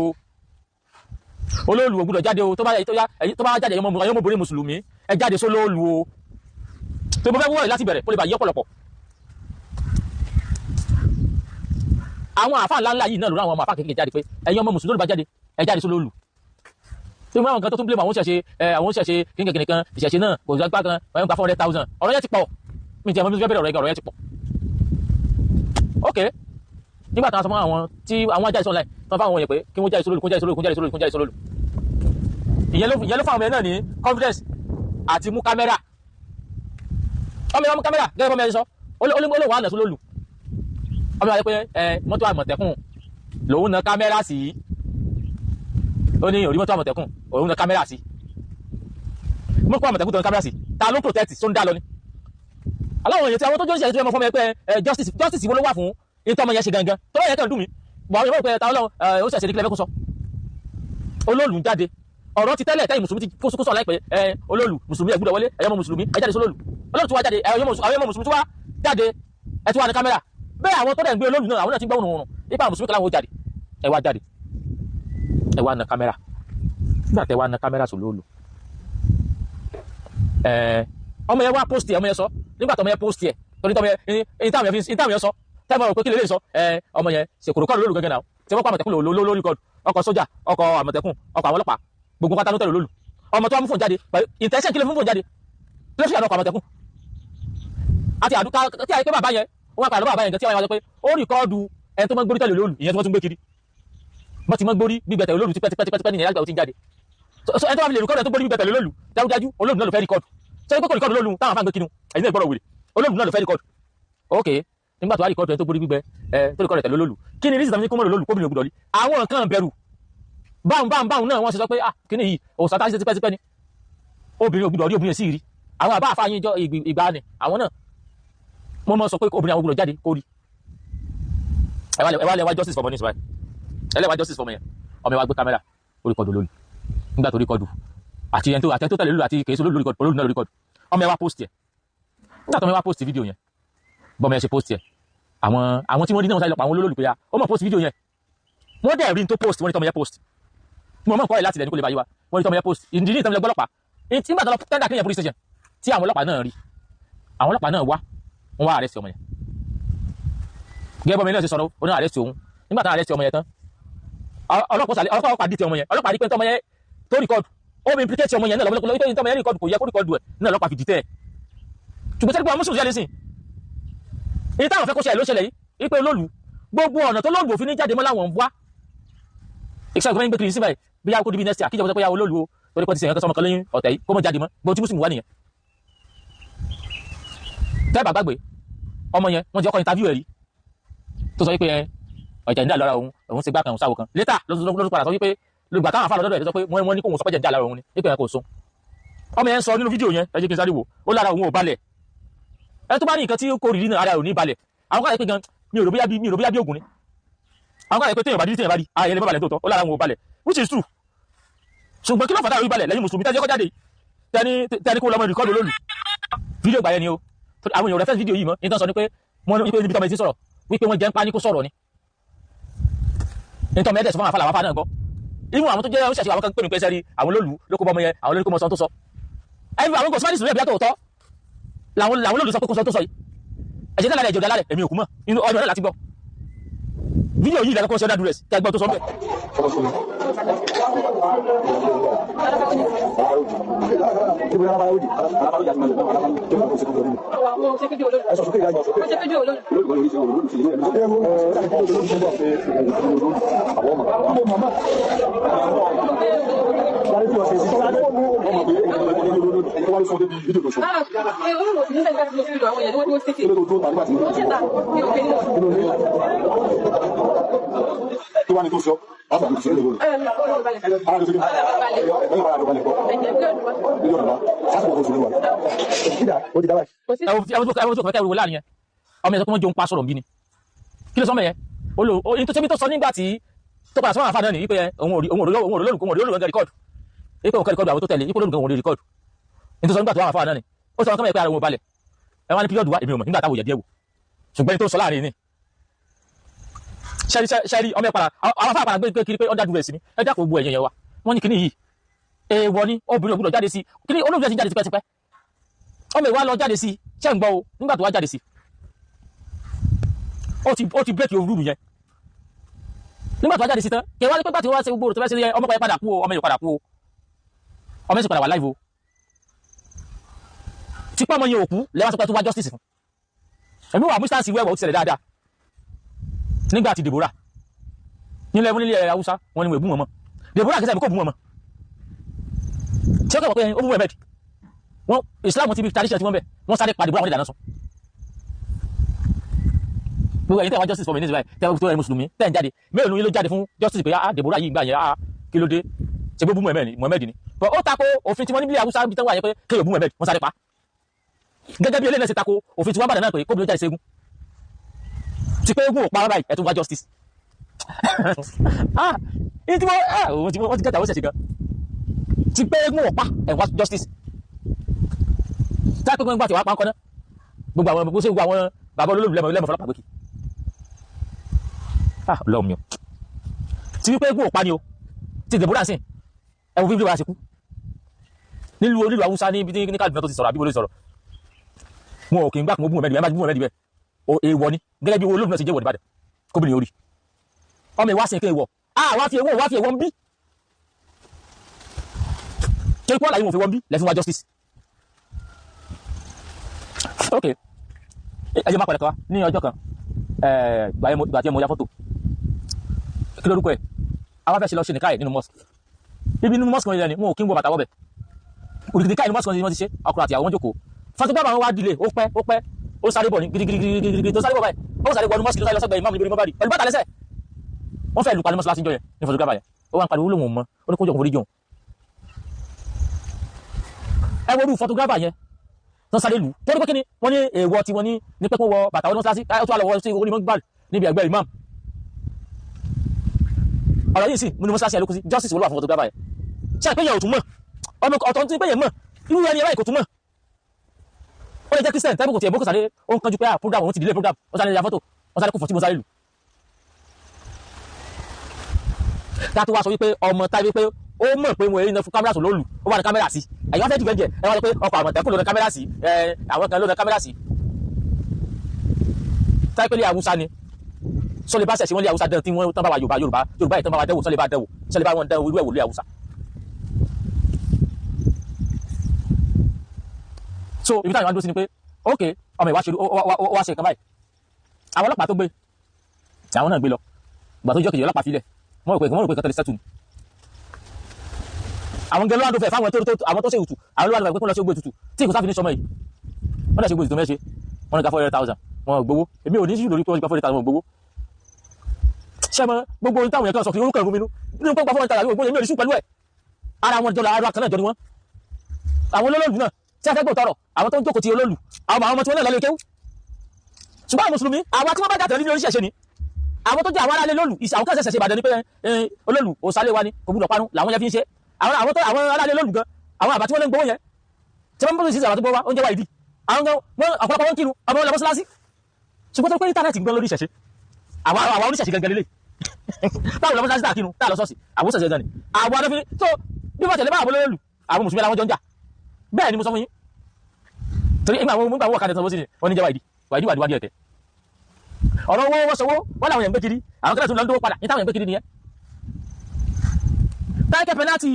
olóòlù ò gbúdọ̀ jáde o, tó bá jáde ẹ̀yin ọmọbìnrin mùsùlùmí ẹ jáde sólóòlù o. Tó bá fẹ́ wọ́ọ̀rẹ́ láti bẹ̀rẹ̀ kó lè bá yí ọ̀pọ̀lọpọ̀. Àwọn àfáà ńláńlá yìí náà ló rán àwọn ọmọ àfáà kéékèèké jáde pé ẹ̀yin ọmọ mùsùlùmí bá jáde ẹ jáde sólóòlù. Tó mú àwọn kan tó tún blame àwọn ṣẹ̀ṣe àwọn ṣẹ̀ṣe kínkìnkìn kan ìṣẹ̀ṣe náà kò gbà kan wọ́n gba 400,000 ọ̀rọ̀ yẹn ti pọ̀. Mi ti ẹ̀ mọ́ bí wọ́n bẹ̀rẹ̀ ọ̀rọ̀ yẹn ti pọ̀. Ok, nígbà táwọn sọ fún àwọn tí àwọn jáde sọ́nà tán fáwọn yẹn pé kí wọ́n jáde sólòlù, kó jáde sólòlù, kó jáde sólòlù, kó jáde sólòlù, ìyẹn ló fún àwọn yẹn náà ní confidence àti mú kámẹ́rà. Ọmọ yẹn mú kámẹ́rà gẹ́gẹ́ bọ́mọ yẹn sọ, ó lè wà á nà sólòlù. Ọmọ yẹn wáyé pé ẹ mọ́tò Àmọ̀tẹ́kùn lòun na kámẹ́rà sí. Ó ní òrí mọ́tò Àmọ̀tẹ́kùn òun na kámẹ́rà sí. Mọ́tò Àmọ̀tẹ́kùn tó na kámẹ́rà sí, ta ló protect tó ń dá lọ ni? Aláwọ̀ èèyàn tí àwọn tó jọ́ ìṣẹ̀lẹ̀ tó yẹ mọ́ fọ́mọ ẹ pé justice, justice wo ló wà fún ìtọ́ ọmọ yẹn ṣe gangan tó bá yẹ kàn dùn mí bọ̀ àwọn èèyàn pé ta Ọlọ́run ó ṣẹ̀ṣẹ̀ ní kílẹ̀ fẹ́ kó sọ. Olóòlù ń jáde, ọ̀rọ̀ ti tẹ́lẹ̀ tẹ́yìn mùsùlùmí ti kó sọ láìpẹ́. Ẹ olóòlù mùsùlùmí ẹ gbúdọ̀ wọlé, ẹ̀yọ́ ọmọ mùsùlùmí ẹ jáde sólòlù. Olóòlù tí wàá jáde, ẹ̀yọ́ ọmọ mùsùlùmí tí wàá jáde, ẹ tí wàá ní kámẹ́rà. Bẹ́ẹ̀ àwọn tó dẹ̀ ń gbé olóòlù náà, àwọn náà ti ń gbọ́ òrùn ipa àwọn mùsùlùmí kan láwọn ó jáde. Ẹ wá jáde, ẹ wá na kámẹ́rà. Nígbà tẹ wá na kámẹ́rà sólòlù, ẹ ọmọ yẹn wá post ẹ, ọmọ yẹn sọ nígbà tó ọmọ yẹn post ẹ torí tọmọ yẹn ní táwọn yẹn sọ tẹ́lẹ̀ mọ̀ pé kí lè lè sọ. Ẹ ọmọ yẹn ṣèkòrò kọ́ọ̀lù lóru gẹ́gẹ́ náà tí wọ́n kọ́ Àmọ̀tẹ́kùn lórí kọ́ọ̀lù, ọkọ̀ sójà, ọkọ̀ Àmọ̀tẹ́kùn, ọkọ̀ àwọn ọlọ́pàá, gbogbo pátá ló tẹ̀lé lólu. Ọmọ tó wá mú fóònù jáde pẹ̀lú intention, kí lè fún fóònù jáde? Kí ló fi àná ọkọ̀ Àmọ̀tẹ́kùn àti àdúkà tí a yẹ pé bàbá yẹn wọ́n padà lọ bàbá yẹn gan tí wọ́n yẹn wá sọ pé ó rìkọ́ọ̀dù ẹni tó mọ́ gbórí tẹ̀lé lólu, ìyẹn tí wọ́n tún gbé kiri wọ́n ti mọ́ gbórí gbígbẹ tẹ̀lé lólu tipẹ́tipẹ́tipẹ́ nìyẹn lágbà ó ti ń jáde. So ẹni tó bá fi lè rìkọ́ọ̀dù ẹni tó gbórí gbígbẹ tẹ̀lé lólu, dájúdájú olóòlù náà ló fẹ́ rìkọ́ọ̀dù. Sọ pé kò rìkọ́ọ̀dù lólu táwọn afáǹgbé kinu ẹ̀yin náà gbọ́dọ̀ wèrè, olóòlù náà ló fẹ́ rìkọ́ọ̀dù. Ok, nígbà tó wá rìkọ́ọ̀dù ẹni tó gbórí gbígbẹ ẹ tó rìkọ́ọ̀dù tẹ̀lé lólu, kí ni reason tàbí kó mọ̀ lólu kóbìnrin ògbúdọ̀ rí? Àwọn nǹkan bẹ̀rù báwọn báwọn báwọn náà wọ́n ṣe sọ pé ah kíní yìí òòsàn tá a ṣe tipẹ́tipẹ́ ni obìnrin ògbúdọ̀ rí, obìnrin sì rí. Àwọn àbá àfáàyín jọ ìgbà ni àwọn náà wọ́n mọ̀ sọ pé obìnrin àwọn ògbúdọ̀ jáde kó rí. Ẹ wá lẹ wá justice for money báyìí, ẹ lẹ wá justice for money. Ọmọ ẹ wá gbé kámẹ́rà, ó rìkọ́dù lólu. Nígbà tó rìkọ́dù àti ẹni tó àti ẹni tó tẹ̀lé lólu àti kèésì lólu rìkọ́dù, olólu náà rìkọ́dù. Ọmọ ẹ wá post ẹ. Nígbà tó ọmọ ẹ wá post fídíò yẹn, bọ́mọ ẹ ṣe post ẹ, àwọn tí wọ́n rí náà wọ́n sáré lọ pa àwọn olólùpẹ̀ ya ó mọ̀ post fídíò yẹn. Wọ́n dẹ̀ rí n tó post, wọ́n ní tọmọ yẹn post. Mo mọ̀ nǹkan ẹ̀ láti ilẹ̀ ní kó lè bá yí wa. Wọ́n ní tọmọ yẹn post ìdí ní ìtọ́mọ ọlọ́pàá nígbà tó lọ tẹ́ndà kílíyàn police station tí àwọn ọlọ́pàá náà rí, àwọn ọlọ́pàá náà wá, wọ́n wá arrest ọmọ yẹn. Gẹ́gẹ́ bọ́mọ yẹn náà ṣe sọ̀rọ̀, ó náà arrest òun. Nígbà tó arrest ọmọ yẹn tán, ọlọ́pàá dìtẹ̀ ọmọ yẹn. Ọlọ́pàá rí pé tọmọ yẹn tó record ó bí implicate ọmọ yẹn náà lọ́wọ́ tọmọ yẹn record kò yẹ kó record ẹ̀ náà, ọlọ́pàá fi dìtẹ̀. Ṣùgbọ́n sẹ́ni pé àwọn mùsùlùmí jáde sí èyí táwọn fẹ́ kó ṣẹlẹ̀ ló ṣẹlẹ̀ yìí wípé olóòlù gbogbo ọ̀nà tó lóòlù òfin ní jáde mọ́ láwọn ń wá. Ìṣe àgbẹ̀ ń gbé kiri sí báyìí bí yàwó kó dìbí next year kíjọba sọ pé yàwó olóòlù o torí pé ti sèyàn kan sọmọ kan lẹ́yìn ọ̀tẹ̀ yìí kó mọ̀ jáde mọ́, gbogbo tí mùsùlùmí wà nìyẹn. Tẹ́ẹ̀bà gbàgbé ọmọ yẹn, wọ́n ti ọkọ̀ interview ẹ̀ rí tó sọ wípé ọ̀jẹ̀ ń dà lọ́ra òun, òun ṣe gbá kan òun sáwò kan. Later ló padà sọ wípé lùgbà táwọn afá lọ́dọ̀ ẹ̀ tó sọ pé wọ́n ní kóun sọ pé jẹ̀ ń dà lára òun ni wípé ẹ̀ kò sún. Ọmọ yẹn sọ nínú fídíò yẹn, ẹ jẹ́ kí n sáré wò ó, lára òun ò balẹ̀. Ẹ tó bá ní nǹkan tí kò rí náà ara ò ní balẹ̀. Àwọn kan yẹ pé gan mi ò rò bóyá bí mi ò rò bóyá bí ògùn ni. Àwọn kan yẹ pé téèyàn bá rí téèyàn bá rí ara yẹn lè má balẹ̀ tó tọ́, ó lára òun ò balẹ̀, which is true. Ṣùgbọ́n kí ló fàtà rí balẹ̀ lẹ́yìn mùsùlùmí tẹ́jọ́ jáde tẹ́ni kó lọ́mọ rìkọ́dù lólu fídíò gbà yẹn ni o. Àwọn èèyàn rẹ́fẹ́sì fídíò yìí mọ́ ní tán sọ ni pé wọ́n ní pé níbi tọ́mọ ti sọ̀rọ̀ wípé wọ́n jẹ́ ń pa ní kó sọ̀rọ̀ ni nítorí ẹ̀dẹ̀ sọ fún àwọn afáàlà àwọn afáà náà gbọ́. Ìmú àwọn tó jẹ́ oníṣẹ̀ṣe àwọn kan pè mí pé sẹ́rí àwọn olólù ló kó bọ́ ọmọ yẹn, àwọn olólù kó mọ sọ tó sọ ẹ̀fọ́ àwọn kò sọ́ọ́dì sùn lẹ́bi látòótọ́ làwọn olólù sọ pé kó sọ tó sọ yìí. Ẹ̀jẹ̀ náà lálẹ́ ẹ̀jẹ̀ lálẹ́ èmi ò kú mọ́ inú ọdún náà láti gbọ́ fídíò yìí ìdájọ́ kó ṣe ọ̀dà dúrẹ́sì kí a gbọ́ tó sọ bẹ́ẹ̀. Ẹwọ́n tó kọ̀ọ̀kẹ́ wò láàrin yẹn, ọmọ yẹn sọ pé wọ́n jọ ń pa sọ̀rọ̀ bí ni. Kí ló sọ ọmọ yẹn? Ó tó ṣe bí tó sọ nígbà tí tó padà sọ́wọ́n àfáà náà ní wípé òun ò rí olóòlù òun ò rí olóòlù gangan rìkọ́ọ̀dù wípé òun kẹ́ rìkọ́ọ̀dù àwọn tó tẹ̀lé wípé olóòlù gangan òun rí rìkọ́ọ̀dù ní tó sọ nígbà tó wà àfáà náà ni. Ó sọ kọ́mọ̀ yẹn pé ara òun ò balẹ̀. Ẹ wá ní píríọ̀dù wa èmi ò mọ̀ nígbà táwọn òyẹ̀ díẹ̀ wò, ṣùgbọ́n ní tó sọ láàrin ni ṣẹ́rí ọmọ ẹ̀ padà àwọn afá padà gbé kiri pé ọ̀dà dúró ẹ̀sìn ni. Ẹ dákun gbogbo ẹ̀yẹ̀ yẹn wa wọ́n ní kíní yìí èèwọ̀ ni obìnrin ò gbọdọ̀ jáde sí kíní olóògbé ti jáde tipẹ́tipẹ́. Ọmọ ìwà lọ jáde sí ṣẹ́ ń gbọ́ o. Nígbà tó wá jáde sí ó ti break your rule yẹn. Nígbà tó wá jáde sí tán kẹ wá ní pé pàtó wá ṣe gbogbo tó fẹ́ ṣe yẹn, ọmọ yẹn padà kú o, ọmọ yẹn padà kú o, ọmọ yẹn sì padà wà live o. Tipa ọmọ yẹn ò kú lẹ́wọ́n sọ pé tó wá justice fún èmi wà mustance wẹ́wọ̀ ó ti ṣẹlẹ̀ dáadáa. Nígbà tí Deborah nílẹ̀ nílẹ̀ Haúsá wọn ni wọ́n bú wọn mọ́. Deborah kìí sábà kò bú wọn mọ́. Ṣé ó kọ̀ pé ó bú Muhammad? Wọ́n Islam ti bí tradition tí wọ́n bẹ̀, wọ́n sáré pa Deborah, wọ́n lè dáná sun. Gbogbo ẹ̀yin tẹ́ wá justice for me ní ìsìnbáyìí, tẹ́ tó ẹ̀ mùsùlùmí tẹ́ ń jáde, mélòó ni ló jáde fún justice pé ah Deborah yìí gbà yẹn, ah kí ló dé, ṣe gbé bú Muhammad ni? But ó tako òfin tí wọ́n ní bí Haúsá bí tán wà yẹn pé kéèyàn bú Muhammad, wọ́n sáré pa. Gẹ́gẹ́ bí eléyìí náà ṣe tako òfin tí wọ́n bàdàn náà pé kóbi ló jáde ségun, ti pé eégún ò pa báyìí, ẹ̀ tún wá justice. Ah ní tí wọ́n ti gẹ́ta ó ṣẹ̀ṣẹ̀ gan, ti pé eégún ò pa ẹ̀ wá justice. Táà pé gbọ́ngbà tí wàá pa ń kọ́ náà, gbogbo àwọn gbogbo àwọn bàbá olólùlù lẹ́mọ̀ fọlọ́pàá gbé kí. Ah lọ́ọ̀ mi o, ti wípé eégún ò pa ni o, ti Deborah sìn ẹ wo fídíò wa ṣe kú nílùú onílùú Haúsá ní ibi ní Kaduna tó ti sọ̀rọ̀ àbí wọlé sọ̀rọ̀, wọn ò kì í gbà kún ogún mẹ́rin bẹ́ẹ̀ bá gún mẹ́rin bẹ́ẹ̀ o èèwọ̀ ni. Gẹ́gẹ́ bí olóògùn náà ti jẹ́ ìwọ̀ Ìbàdàn kóbìnrin orí ọmọ ìwá sìn kí èèwọ̀ a wá fi èèwọ̀ wá fi èèwọ̀ ń bí torí pé ọ̀làyé wọn fi wọ́n bí lẹ́fún wa justice. Ok, ẹ jẹ́ má padà kọ́ wa ní ọjọ́ kan gbà tí mo ya fọ́tò kí lórúkọ ẹ̀ àwa fẹ́ ṣe lọ ṣe nìka ẹ̀ nínú mosque. Ibi nínú mosque wọn ni wọn ò kí ń wọ bàtà wọ́bẹ̀ òdìdí káyìn mosque wọn ni wọ́n ti ṣe, ọkùnrin àti àwọn jókòó. Photographer wọn wá dìlé, ó pẹ́ ó pẹ́, ó sáré bọ̀ ní gidigidigidi tó sáré bọ̀ báyìí, ó sáré wọnú mosque tó sáré lọ sọ́gbà imam níbi mọ́bàdì pẹ̀lú bàtà lẹ́sẹ̀. Wọ́n fẹ́ lù pa ní mọ́sálásí jọ yẹn ní photographer yẹn, ó wá ń pariwo lóhùn mọ́, ó ní kó jọ kó forí jọ. Ẹ wo irú photographer yẹn tó sáré lù tó ní pé kíni wọ́n ní èèwọ̀ tí wọ́n ní ní pé kó wọ bàtà wọnú mọ́sálásí, ó tún wà lọ́wọ́ sí orí mọ́gbàl níbi ẹgbẹ́ imam. Ọ̀rọ̀ yìí sì mú ní mọ́sálásí ẹ̀ ló kú sí justice wọ́n wà fún photographer yẹn. Ṣé àpéyẹ̀ ò tún mọ̀ ọmọ ọ̀tọ̀ tí ń péyẹ̀ mọ̀ irú ẹni ẹ̀ báyìí kò tún mọ̀. Ó lè jẹ́ Christian tẹ́bù kò tiẹ̀ bókò sáré, ó ń kánjú pé à program òun ti delay program, ó sáré ya fọ́tò, ó sáré kó fọ́tí mo sáré lù. Ká tó wá sọ wípé ọmọ táyé pé ó mọ̀ pé mo èyí náà fún kámẹ́rà sọ lólu, ó wà ní kámẹ́rà sí, ẹ̀yin wá fẹ́ dìbẹ́ jẹ, ẹ wá sọ pé ọkọ̀ Àmọ̀tẹ́kùn ló ní kámẹ́rà sí, ẹ àwọn kan ló ní kámẹ́rà sí. Táyé pé lé Haúsá ni sọ lè bá ṣẹ̀ṣẹ̀ wọ́n lé Haúsá dán tí wọ́n tán bá wa Yorùbá Yorùbá Yorùbá ìtàn bá wa dẹ́wò, sọ lè bá dẹ́wò, sọ lè bá wọn dẹ́wò irú ẹ̀wò lé Haúsá. So ibi táwọn ìwádìí sí ni pé ok ọmọ ìwá ṣe ó wá ṣe nǹkan báyìí, àwọn ọlọ́pàá tó gbé àwọn náà gbé lọ, ìgbà tó jọ́ kejì ọlọ́pàá filẹ̀, wọ́n rò pé nǹkan tó lè sẹ́tù ni. Àwọn gẹ́lú àdófẹ́ fáwọn àwọn tó ṣe ètùtù, àwọn olówó àdófẹ́ pé kó lọ sí ogbó ètùtù tí kò sáfì ní sọmọ yìí, wọ́n dẹ̀ ṣe ogbó ètùtù mẹ́ṣe, wọ́n ní ká 400,000 wọn ò gbowó. Èmi ò ní sí lórí pé wọ́n ti gba 400,000 wọn ò gbowó. Ṣé mọ gbogbo ohun táwọn yẹn kan sọ kí orúkọ ìrú mi nú nínú pé gba 400,000 gbogbo èmi ò ní sùn pẹ̀lú ẹ̀. Ara wọn jọlọ ara kan náà jọ ni wọ́n. Àwọn olólùlù náà tí a fẹ́ gbọ́ tọrọ, àwọn tó ń jókòó ti olólù, àwọn ọmọ tí wọ́n náà lọ lè kéwú. Ṣùgbọ́n àwọn mùsùlùmí, àwa tí wọ́n bá jàtẹ̀ nínú oríṣẹ̀ṣe ni, àwọn tó jẹ́ àwọn aráalé lólù, àwọn kan ṣẹ̀ṣẹ̀ Ìbàdàn ni pé olólù òsàlẹ̀ wa ni kò gbúdọ̀ parun làwọn yẹn fi ń ṣe. Àwọn tó àwọn aráalé lólù gan, àwọn àbá tí wọ́n lè ń gbowó yẹn, tí wọ́n ń bọ́ sí àwọn tó gbowó wa, oúnjẹ wa ìdí, àwọn gan wọ́n ọ̀pọ̀lọpọ̀ wọn kírun, ọmọ wọn lọ mọ́ṣáláṣí. Ṣùgbọ́n tó pé íńtánẹ́ẹ̀tì gbọ́n lórí ìṣẹ̀ṣe, àwọn oníṣẹ̀ṣe gangan lélẹ̀. Táwọn lọ mọ́ṣáláṣí tá kírun, tá lọ ṣọ́ọ̀ṣì, àwọn oníṣẹ̀ṣe gan ni. Àwọn adófin tó bí wọ́n tẹ̀lé bá àwọn olólù, àwọn mùsùlùmí làwọn jọ ń jà. Bẹ́ẹ̀ ni mo sọ fún yín. Torí ìgbà àwọn ọmọ ọ̀kadà tó sí ni wọ́n ní jẹ́ wàìdí wàìdí wàìdí wàìdí ẹ̀tẹ̀. Ọ̀rọ̀ owó wọ́n sanwó wọ́n làwọn èèyàn gbé kiri, àwọn kẹ́lẹ́ tún lọ ń dówó padà ní táwọn èèyàn gbé kiri nìyẹn. Táìkẹ́ pẹ́nátì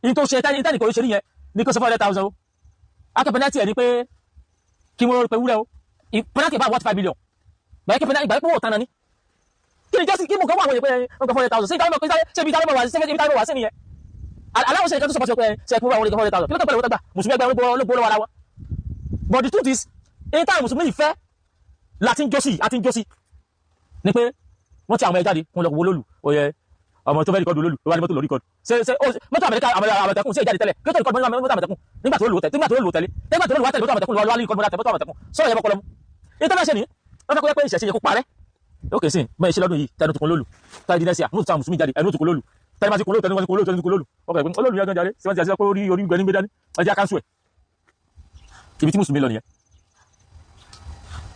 ní tó ṣe tẹ́nì kò ṣe nìyẹn ní kó ṣe 400,000 o. Akẹ́ pẹ́nátì ẹ̀ ní pé kí wọ́n pe wúrẹ́ o. Pẹ́nátì bá worth 5 million. Gbàyẹ́ pẹ́nátì gbàyẹ́ pé owó tán ni. Kí ni jọ́sí kí mo kàn wá àwọn èèyàn pé wọ́n gba 400,000 sí ìdáwọ́ ṣé ibi táwọn wà sí ibi táwọn wà sí nìyẹn. Aláwọ̀ ṣe nǹkan tó sọpọ̀ sí pé ṣe ẹ̀kú àwọn olùkọ́ 400,000 kí ló tó pẹ̀lú owó tó gbà mùsùlùmí ẹgbẹ́ olóògbé olówó ara wọn. But the truth is, in táwọn mùsùlùmí yìí fẹ́ láti ń jó sí àti ń jó sí ni pé wọ́n ti àwọn ẹ̀ jáde wọ́n lọ wo lólu oyè ọmọ tó fẹ́ rìkọ́dù lólu ló wá ní mọ́tò lọ rìkọ́dù ṣe ṣe mọ́tò Amẹ́ríkà Àmọ̀tẹ́kùn ṣe ìjáde tẹ́lẹ̀ kí ló tó rìkọ́dù mọ́tò Àmọ̀tẹ́kùn nígbà tó lò tẹ́lẹ̀ nígbà tó lò tẹ́lẹ̀ nígbà tó lò wá tẹ́lẹ̀ mọ́tò Àmọ̀tẹ́kùn lọ́wọ́ rìkọ́dù mọ́tò Àmọ̀tẹ́kùn sọ̀rọ̀ yẹn bọ́kọlọ́mù ìtọ́lá ṣe ni wọ́n fẹ́ kó yẹ pé ìṣẹ̀ṣe yẹ kó parẹ́. Ok sí mọ ìṣe lọ́dún yìí tẹnu tukun lólu táyé di nẹ́síà mú táwọn mùsùlùmí jáde ẹnu tukun lólu tẹnu bá ti kun lólu tẹnu bá ti kun lólu tẹnu tukun lólu ọkọ̀ ẹ̀gbọ́n olólu yẹn gan jáde síwájú àti pé orí orí gbẹ ní gbé dání ẹjẹ́ akáńsù ẹ̀. Ibi tí mùsùlùmí lọ nìyẹn,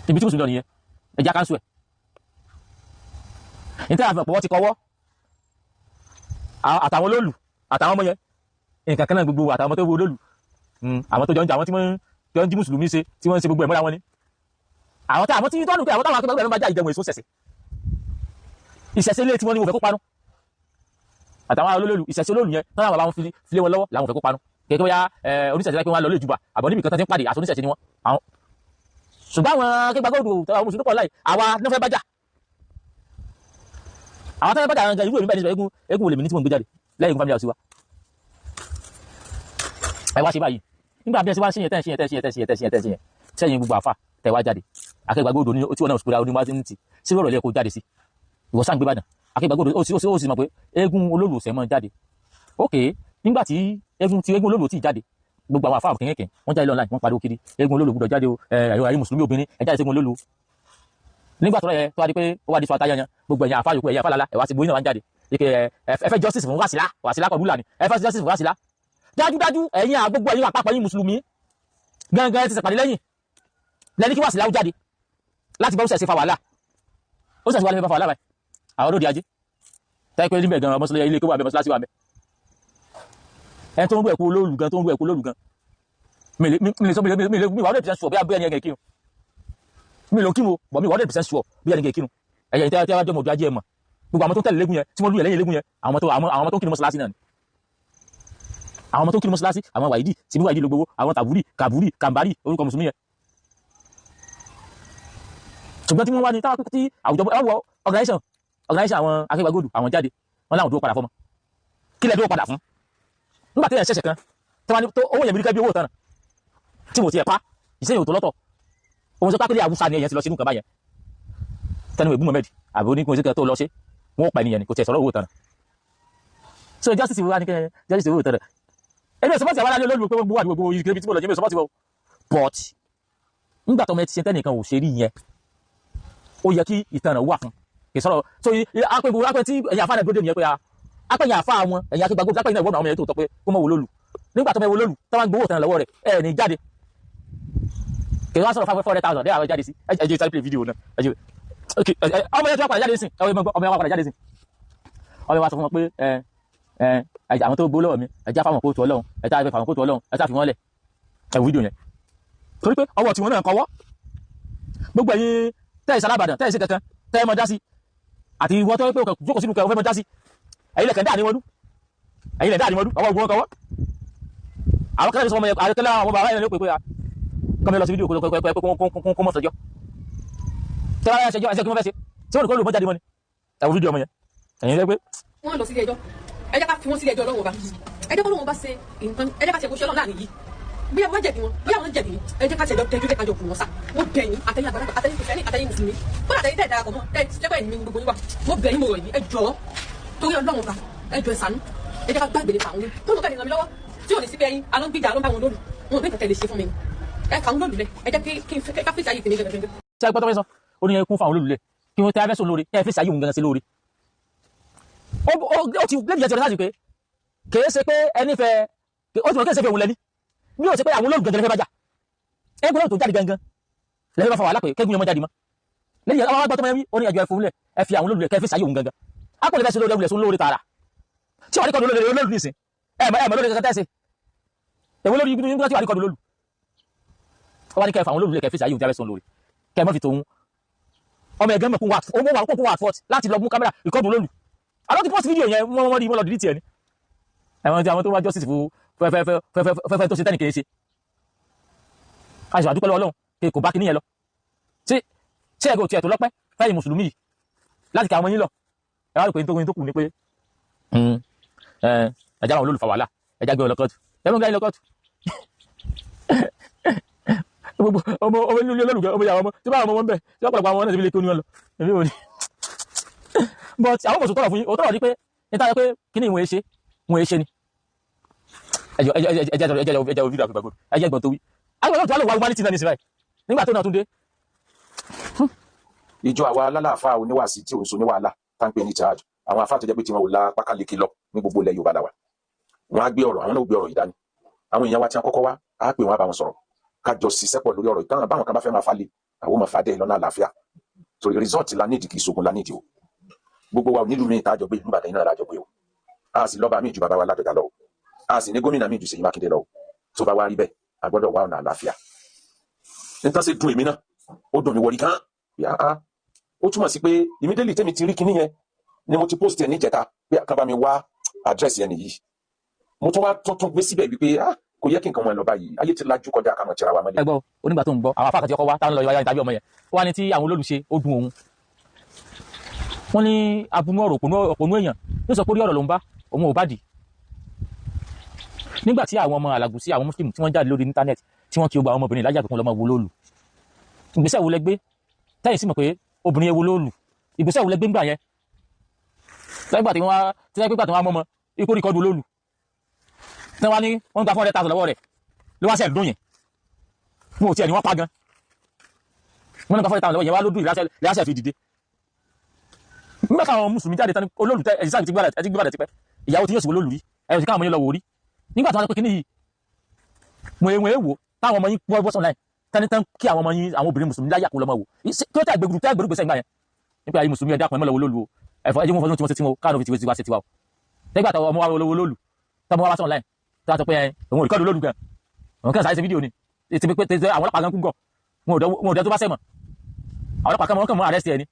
ibi tí mùsùlùmí lọ nìyẹn, ẹjẹ́ akáńsù ẹ̀. Ní tẹ́lẹ̀ àfihàn pọ̀ wọ́n ti kọwọ́ àtàwọn olólu àtàwọn ọmọ yẹn nǹkan kan náà gbogbo àtàwọn ọmọ tó wọ olólu àwọn tó jọ ń jà àwọn tí wọ́n jọ ń jí mùsùlùmí ṣe tí wọ́n ń ṣe gbogbo ẹ̀ mọ́ra wọn ni. Àwọn tí tọ́nù pé àwọn táwọn akẹ́kọ̀ọ́ ẹ̀rọ bá já ìjẹun èso ṣẹ̀ṣẹ̀ ìṣẹ̀ṣẹ̀ ilé tí wọ́n ní wọ́n fẹ́ kó parun àtàwọn olólù ìṣẹ̀ṣẹ̀ olólù yẹn tọ́nà bàbá wọn filé wọn lọ́wọ́ làwọn fẹ́ kó parun kẹ́kẹ́ bóyá oníṣẹ̀ṣẹ̀ pé wọ́n lọ lé ìjùbà àbọ̀ níbi kan tán ti ń pàdé àti oníṣẹ̀ṣẹ̀ ni wọ́n. Ṣùgbọ́n àwọn akẹ́gbàgbọ́dọ̀ àwọn mùsùlùmí pọ̀ láì àwa ní wọ́n fẹ́ bá jà. Àwọn tó ń bá jà gan irú èmi báyìí nísìnyí, eégún eégún olèmí ní tí mò ń gbé jáde lẹ́yìn eégún family house wa. Ẹ wá ṣe báyìí nígbà bí ẹ ṣe wá ń ṣe yẹn, tẹ́ ń ṣe yẹn, tẹ́ ń ṣe yẹn, tẹ́ ń ṣe yẹn, tẹ́ ń ṣe yẹn, tẹ́ ń ṣe yẹn sẹ́yìn, gbogbo àfà tẹ́ wá jáde, Akéwùgbàgold ní tí wọn náà sùkúrà oníwájú ní ti sí ọ̀rọ̀ ilé ẹ̀kọ́ jáde sí ìwọ sáà ń gbé Ìbàdàn. Akéwùgbàgold ó sì mọ̀ pé eégún olólùsẹ̀ mọ́ jáde. Ok, nígbà tí eégún tí eégún olólù tí jáde, gbogbo àwọn àfáà kìnkìn wọ́n jáde online, wọ́n pariwo kiri, eégún olólù gbọ́dọ̀ jáde o, ẹ ẹ̀yọ́ mùsùlùmí obìnrin, ẹ jáde sí eégún olólù. Nígbà tó yẹ tó wá di pé ó wá di sọ àtayẹyẹ, gbogbo ẹ̀yìn àfáà yòókù, ẹ̀yìn àfáà lálá, ẹ̀ wá sí gbóyìn náà wá ń jáde ike ẹ fẹ́ justice fún Wàsílà. Wàsílà kọ̀ búlà ni ẹ fẹ́ justice fún Wàsílà. Dájúdájú, ẹ̀yin àgbogbo ẹ̀yin àpapọ̀ ẹ̀yin mùsùlùmí gangan, ẹ ti ṣèpàdé lẹ́yìn lẹ́ni kí Wàsílà ó jáde láti bá ó ṣẹ̀ṣẹ̀ fa wàhálà, ó ṣẹ̀ṣẹ̀ wà lẹ́fẹ̀ẹ́ fa wàhálà báyìí. Àwọn olóde ajé táyé pé níbẹ̀ gan, mọ́sálásí ilé kó wà bẹ́ẹ̀, mọ́sálásí wà bẹ́ẹ̀. Ẹni tó ń rú ẹ̀kú olóòlù gan, tó ń rú ẹ̀kú olóòlù gan, mi lè sọ mi lè mi wà 100% sure bí abẹ́ ẹni ẹ̀gẹ̀ kírun. Mi lè kírun bọ̀, mi wà 100% sure bí ẹni ẹ̀gẹ̀ kírun. Ẹ̀yẹ tí a bá jọ mọ̀ ojú ajé ẹ̀ mọ̀, gbogbo àwọn tó ń tẹ̀lé légún yẹn tí wọ́n lù yẹn lẹ́yìn légún yẹn, àwọn tó ń kírun mọ́sálásí náà ni àwọn tó ń kírun mọ́sálásí, àwọn wàyídì síbí wàyídì ló gbowó, àwọn tàbúrì kàbúrì kàmbárì orúkọ mùsùlùmí yẹn. Ṣùgbọ́n tí wọ́n wá ní táwọn tí àwùjọ ẹ wọ organization àwọn Akéwàgòdù, àwọn jáde, wọn láwọn dúró padà fọmọ. Kí lẹ dúró padà fún nígbà tí ẹ̀ ṣẹ̀ṣẹ̀ kan tí wọ́n ní tó owó yẹn bí bí owó tán tí mo ti ẹ̀ pa ìṣẹ́yìn òtó lọ́tọ̀ òun sọ pápẹ́lẹ́ àwùsá ni ẹ̀yẹn ti lọ sínú nǹkan báyẹn tẹnu ìbú Mohammed àbí onígun ìṣẹ́kẹ́ tó lọ ṣe, wọ́n pa ènìyàn ni, kò tiẹ̀ sọ̀rọ̀ owó tán. So justice wa ni kẹ́ justice owó tán. Ẹni ò sọpọ́tì àwọn aráàlú olóòlù pé gbogbo wà ní gbogbo ibi tí mo lọ jẹ́, mi ò sọpọ́tì wọn, but nígbà tó ọmọ ẹ ti ṣe tẹ́nìkan ò ṣe rí yẹn, ó yẹ kí ìtanràn wà fún kì í sọ̀rọ̀. So apẹ gbogbo apẹ tí ẹ̀yin àfa náà dúró dé nìyẹn pé apẹ ẹ̀yin àfa àwọn ẹ̀yin akẹgbàgbọ́ apẹ ẹ̀yin náà ìwọ́n àwọn ẹ̀yẹ tó tọ́ pé kó mọ̀ wò lólu nígbà tó mọ̀ wò lólu tó máa ń gbowó ìtanràn lọ́wọ́ rẹ̀ ẹ̀ ní jáde kì í wá sọ̀rọ̀ 500,000 dẹ́ àwọn jáde sí. Ẹ jẹ́ sáré play video náà. Ẹ jẹ́ ok, ọmọ yẹn tó wá padà jáde sí, ọmọ yẹn wá padà jáde sí, ọmọ yẹn wá sọ fún wọn pé ẹ ẹ àwọn tó gbó lọ́wọ́ mi, ẹ já fáwọn kóòtù Ọlọ́run, ẹ já fáwọn kóòtù Ọlọ́run, ẹ já fi wọ́n lẹ̀. Ẹ wo fídíò yẹn torí pé ọwọ́ tiwọn náà kọwọ́. Gbogbo ẹ̀yin tẹ́ ẹ̀ sálábàdàn, tẹ́ ẹ̀ sí kankan, tẹ́ ẹ mọ dá sí, àti ìwọ tó pé jókòó sínú kẹ ọ fẹ́ mọ dá sí, ẹ̀yin lẹ̀kẹ̀ dáàrin wọdú, ẹ̀yin lẹ̀ dáàrin wọdú, ọwọ́ ogun kọwọ́. Àwọn kẹlẹ́ sọ ọmọ yẹn, àwọn kẹlẹ́ àwọn bàbá yẹn ló pè pé kọ́mi lọ sí fídíò kó mọ̀ sọjọ́ tẹ́ bá yà ṣẹjọ́ ẹsẹ̀ kí wọ́n fẹ́ ṣe tí wọ́n ní kó lù mọ́ jáde mọ́ ni. Ẹ wo fídíò ọmọ yẹn, ẹ̀yin lẹ́ pé Wọ́n lọ sílé ẹjọ́. Ẹ jẹ́ ká fi wọ́n sílé ẹjọ́ Ọlọ́run Ọba. Ẹ jẹ́ kó lóun bá ṣe nǹkan, ẹ jẹ́ ká ṣe kó ṣe Ọlọ́run láàrin yìí. Bí wọ́n jẹ̀bi wọn, bí àwọn jẹ̀bi, ẹ jẹ́ ká ṣe ẹjọ́ tẹ́jú lẹ́ka jọ kù wọ́n sá. Mo bẹ̀ yín, àtẹ̀yìn àgbàlagbà, àtẹ̀yìn kìrìsìtẹ́nì, àtẹ̀yìn mùsùlùmí, kódà àtẹ̀yìn tẹ̀ darapọ̀ mọ́ ẹ jẹ́ bẹ́ẹ̀ ni gbogbo yín wà. Mo bẹ̀ yín, mo rọ̀ yín, ẹ jọ̀ọ́, torí Ọlọ́run Ọba, ẹ jọ̀ọ́, ẹ ṣàánú. Ẹ jẹ́ ká gbàgbé nípa àwọn olóòlù tó lóun kẹ́lẹ́ ràn mí lọ́wọ́ tí ò ní sí pé ẹyin alọ́ ń gbìjà, alọ́ ń bá wọn lóòlù wọn ò ní nǹkan tẹ̀ lè ṣe fún mi. Ẹ kà ń lóòlù lẹ, ẹ jẹ́ kí n ká fèsì ayé tèmi gẹ́gẹ́. Ṣé ẹgbẹ́ tó fẹ́ sọ ó ní ẹ kún fún àwọn olólùlẹ̀ kí wọ́n tẹ́ ẹ fẹ́ sùn lóore, ẹ fèsì ayé òun gangan sí lóore. Ó ti lẹ́bi jẹ́ ti ọ̀rẹ́ sáàsì pé kìí ṣe pé ẹni fẹ́ ó ti mọ̀ kìí ṣe fẹ́ òun lẹ́ni bí ó ṣe pé àwọn olóòlù gangan lẹ́fẹ́ bá jà, ẹgbẹ́ olóòlù tó jáde gangan lẹ́fẹ́ bá fa wàhálà pé kẹ́gun yẹn mọ́ jáde mọ́ lẹ́yìn àwọn agbátọ́ mẹ́rin. Ó ní ẹjọ́ ẹ fún lẹ̀, ẹ fi àwọn olólù lẹ̀ kẹ́ fèsì ayé òun gangan. Á kò lè fẹ́ sí lóore ẹwùlẹ̀ sún lóore tààrà tí wàá ní kọ́ni olóòlù olóòlù nìsín. Ẹ mọ̀, ẹ mọ̀ lóore kankan tẹ́sí èwo lórí ibi tí wàá ní kọ́ni olóòlù. Ó wá ní kẹ́ fà àwọn olóòlù lẹ̀, kẹ́ fèsì ayé òun tí a fẹ́ sún lóore, kẹ́ mọ́ fi tòun ọmọ ẹ̀gẹ́ mọ̀ kún wà ó wà kún wà fọ́t láti lọ mú kámẹ́rà ìkọ́dùn olóòlù. Àwọn ti post fídíò yẹn, wọ́n rí wọ́n lọ delete ẹ̀ ní ẹ̀wọ̀n tí àwọn tó wá justice fún fẹ́fẹ́fẹ́fẹ́ tó ṣe tẹ́nì kìí ṣe àìsàn. Àdúpẹ́ lọ́wọ́ Ọlọ́run kí kò bá kíní yẹn lọ. Ṣé ṣé ẹ̀gọ́ tiẹ̀ tó lọ́pẹ́ fẹ́yìn mùsùlùmí yìí láti kà àwọn yín lọ? Ẹ wá rò pé nítorí tó kù ni pé ẹja àwọn olólùfà wàhálà, ẹja gbé wọn lọ kóòtù, ẹ mọ̀ gbé wọn lọ kóòtù. Gbogbo ọmọ ọmọ inú ilé olólùfẹ́ ọmọ ìyàwó ọmọ tí bá àwọn ọmọ wọn bẹ tí wọ́n pọ̀lọpọ̀ àwọn náà ti fi lè kí oníwọ̀n lọ èmi ò ní. But àwọn mọ̀sùn tọrọ fún yín, òótọ́ ní pé níta pé kí ni ìwọ̀n ṣe ìwọ̀n ṣe ni ẹjọ ẹjọ ẹjọ ẹjọ ẹjọ ẹjọ fídíò àgbàgbọ́ ẹjẹ ìgbọ̀n tó wí àwọn ọlọ́run tó wà lè wá humanity náà ní ìsìn báyìí nígbà tó náà tún dé. Ìjọ àwa alálàáfáà oníwàásí tí òun so ní wàhálà tá ń pè ní charge, àwọn afá tó jẹ́ pé tiwọn ò la pákáleke lọ ní gbogbo ilẹ̀ Yorùbá làwà. Wọn á gbé ọ̀rọ̀, àwọn náà ó gbé ọ̀rọ̀ yìí dání. Àwọn èèyàn wa tí wọn kọ́kọ́ wá á pè wọn, á bá wọn sọ̀rọ̀, ká jọ ṣiṣẹ́ pọ̀ lórí ọ̀rọ̀ ìtàn. Báwọn kan bá fẹ́ máa falẹ̀, àwọn máa fàdé lọ́nà àlàáfíà, torí result la nídìí, kì í ṣogun la nídìí o. Gbogbo wa ò nílùú mi ìta àjọgbé, ìlú Ìbàdàn náà lájọgbé o. A sì lọ́ba míì ju bàbá wa Ládọjà lọ o, a sì ní gómìnà míì ju Ṣèyí Mákindé lọ o. Tó bá wá rí bẹ́ẹ̀, a gbọ́dọ̀ wá ọ̀nà àlàáfíà. Nítorí ṣe dùn èmi náà, ó dùn mí wọrí gan yà á. Ó túmọ̀ sí pé immediately tẹ́mi ti rí kinní yẹn ni mo ti post ẹ̀ níjẹta pé kàn bá mi wá àdírẹ́sì ẹni yìí. Mo tún wá tuntun gbé síbẹ̀ wípé ah, kò yẹ kí nǹkan wọn lọ báyìí, ayé ti lajú kọjá ká mọ̀ tìra wa mọ́lẹ̀. Ẹ gbọ́, onígbà tó ń gbọ́ àwọn afáàkàtì ọkọ wa táwọn lọ yọ tàbí ọmọ yẹn ó wá ní tí àwọn olólùṣe ó dùn òun. Wọ́n ní abunú ọ̀rọ̀ òpònú èèyàn ló sọ pé orí ọ̀rọ̀ ló ń bá òun ò bá dì. Nígbà tí àwọn ọmọ Àlàgùsí, àwọn Muslim tí wọ́n jáde lórí íńtánẹ́ẹ̀tì tí wọ́n kí gbogbo àwọn ọmọbìnrin lájà pé wọ́n lọ́mọ wo lóòlù, ìgbésẹ̀ wo lẹ gbé tẹ́yìn sí mọ̀ pé obìnrin yẹn wo lóòlù? Ìgbésẹ̀ wo lẹ gbé ńgbà yẹn? Lẹ́gbà tí wọ́n tí wọ́n pípa tí wọ́n mọ́mọ́ ikú rìkọ́dù olóòlù tí wọ́n ní wọ́n gba 400,000 lọ́wọ́ rẹ̀ ló wá sẹ̀ dún yẹn, wọn ò tiẹ̀ ní wọ́n pa gan, wọ́n ní gba 400,000 lọ́wọ́ yẹn wá ló dùn ìrásẹ̀ fi dìde. Nígbà táwọn mùsùlùmí jáde tán olóòlù tẹ ẹ̀sìn sáà ti gbé tipẹ́, ìyàwó tí yóò sì wọ olóòlù rí ẹ̀yọ̀ sí káwọn ọmọ yín lọ wò rí. Nígbà tí wọ́n sọ pé kíní yìí mo ewu ewo táwọn ọmọ yín bọ́ bọ́sọ̀ láì tẹ́ni tán kí àwọn ọmọ yín àwọn obìnrin mùsùlùmí láyà kó lọ́mọ wò kí ó tẹ́ àgbègbè tẹ́ àgbèrú gbèsè ìgbà yẹn nípa ayé mùsùlùmí ẹ̀dá kan ẹ̀mọ́ lọ́wọ́ olóòlù o ẹ̀fọ́ ẹ̀jẹ̀ wọn fọdún tí wọ́n ṣe tí wọn káàdùn fi tiwa ṣe tiwa o. Nígbà táwọn ọmọ wa olówó olóòlù tọmọ wa bá sọ̀rọ̀ láì tí wọ́n sọ pé òun ò rìkọ́dù olóòlù gan, òun kàn sáré ṣe fídíò ni ti pé àwọn ọlọ́pàá gan kú gọ̀, wọn ò dẹ́ tó bá sẹ́mọ̀, àwọn ọlọ́pàá kan mọ̀ arrest ẹ̀ ni,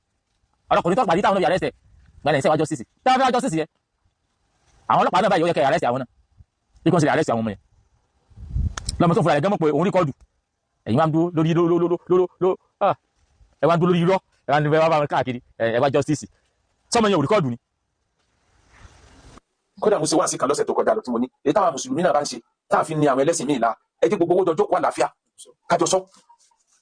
ọlọ́kùnrin tó pàdé táwọn náà fi arrest ẹ̀ gbalẹ̀ ìṣẹ́ wa justice táwọn fẹ́ justice yẹ àwọn ọlọ́pàá náà báyìí ó yẹ kẹ́ arrest àwọn náà bí kò ń ṣe arrest àwọn ọmọ yẹn lọ́mọ tó fúnra rẹ̀ gán mọ̀ pé òun rìkọ́dù. Ẹ̀yin wá ń dúró lórí lóró ẹ wá ń dúró lórí irọ́, ẹ wá ń bá wọn káàkiri ẹ wá justice sọmọ yẹn ò rìkọ́dù ni. Kódà mo ṣe wá sí kan lọ́sẹ̀ tó kọjá lọ tí mo ní èyí táwọn mùsùlùmí náà bá ń ṣe tá a fi ní àwọn ẹlẹ́sìn míì la ẹ jẹ́ gbogbo owó jọjọ́ kó àlàáfíà kájọ sọ.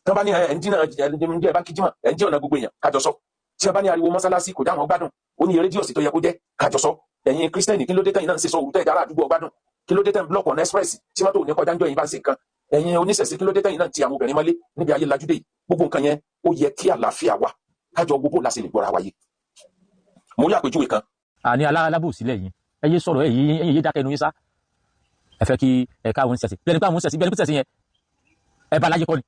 Tí wọ́n bá ní ẹ̀ ń dínà ẹ̀ bá ń kí jímọ̀ ẹ̀ ń dí ọ̀nà gbogbo èèyàn kájọ sọ. Tí wọ́n bá ní ariwo mọ́sálásí kò dá àwọn gbádùn ó ní rédíò sí tó yẹ kó jẹ́ kájọ sọ. Ẹ̀yin kírísítẹ́nì kí ló dé tẹ̀yin náà ń ṣe sọ òwúrọ̀ tẹ̀ àdúgbò ọgbádùn, kí ló dé tẹ̀ ń blọọkì ọ̀nà express tí mọ́tò ní kọjá ń jọ yín bá ń ṣe nǹkan. Ẹ̀yin oníṣẹ̀ṣe kí ló dé tẹ̀yin náà ti àwọn obìnrin mọ́lé níbi ayé lajúdé yìí. Gbogbo nǹkan yẹn ó yẹ kí àlàáfíà wà kájọ gbogbo la ṣe lè gbọ́ra wáyé. Mo rí àpèjúwe kan. Àní alábòsílẹ̀ yìí ẹ yé sọ̀rọ̀ ẹ yé dákẹ́ ẹnu yín sá. Ẹ fẹ́ kí ẹ káwọn oníṣẹ̀ṣe bí ẹni pé àwọn oníṣẹ̀ṣe bí ẹni pé ṣẹ̀ṣe yẹn ẹ bá láyé kọ́ ni.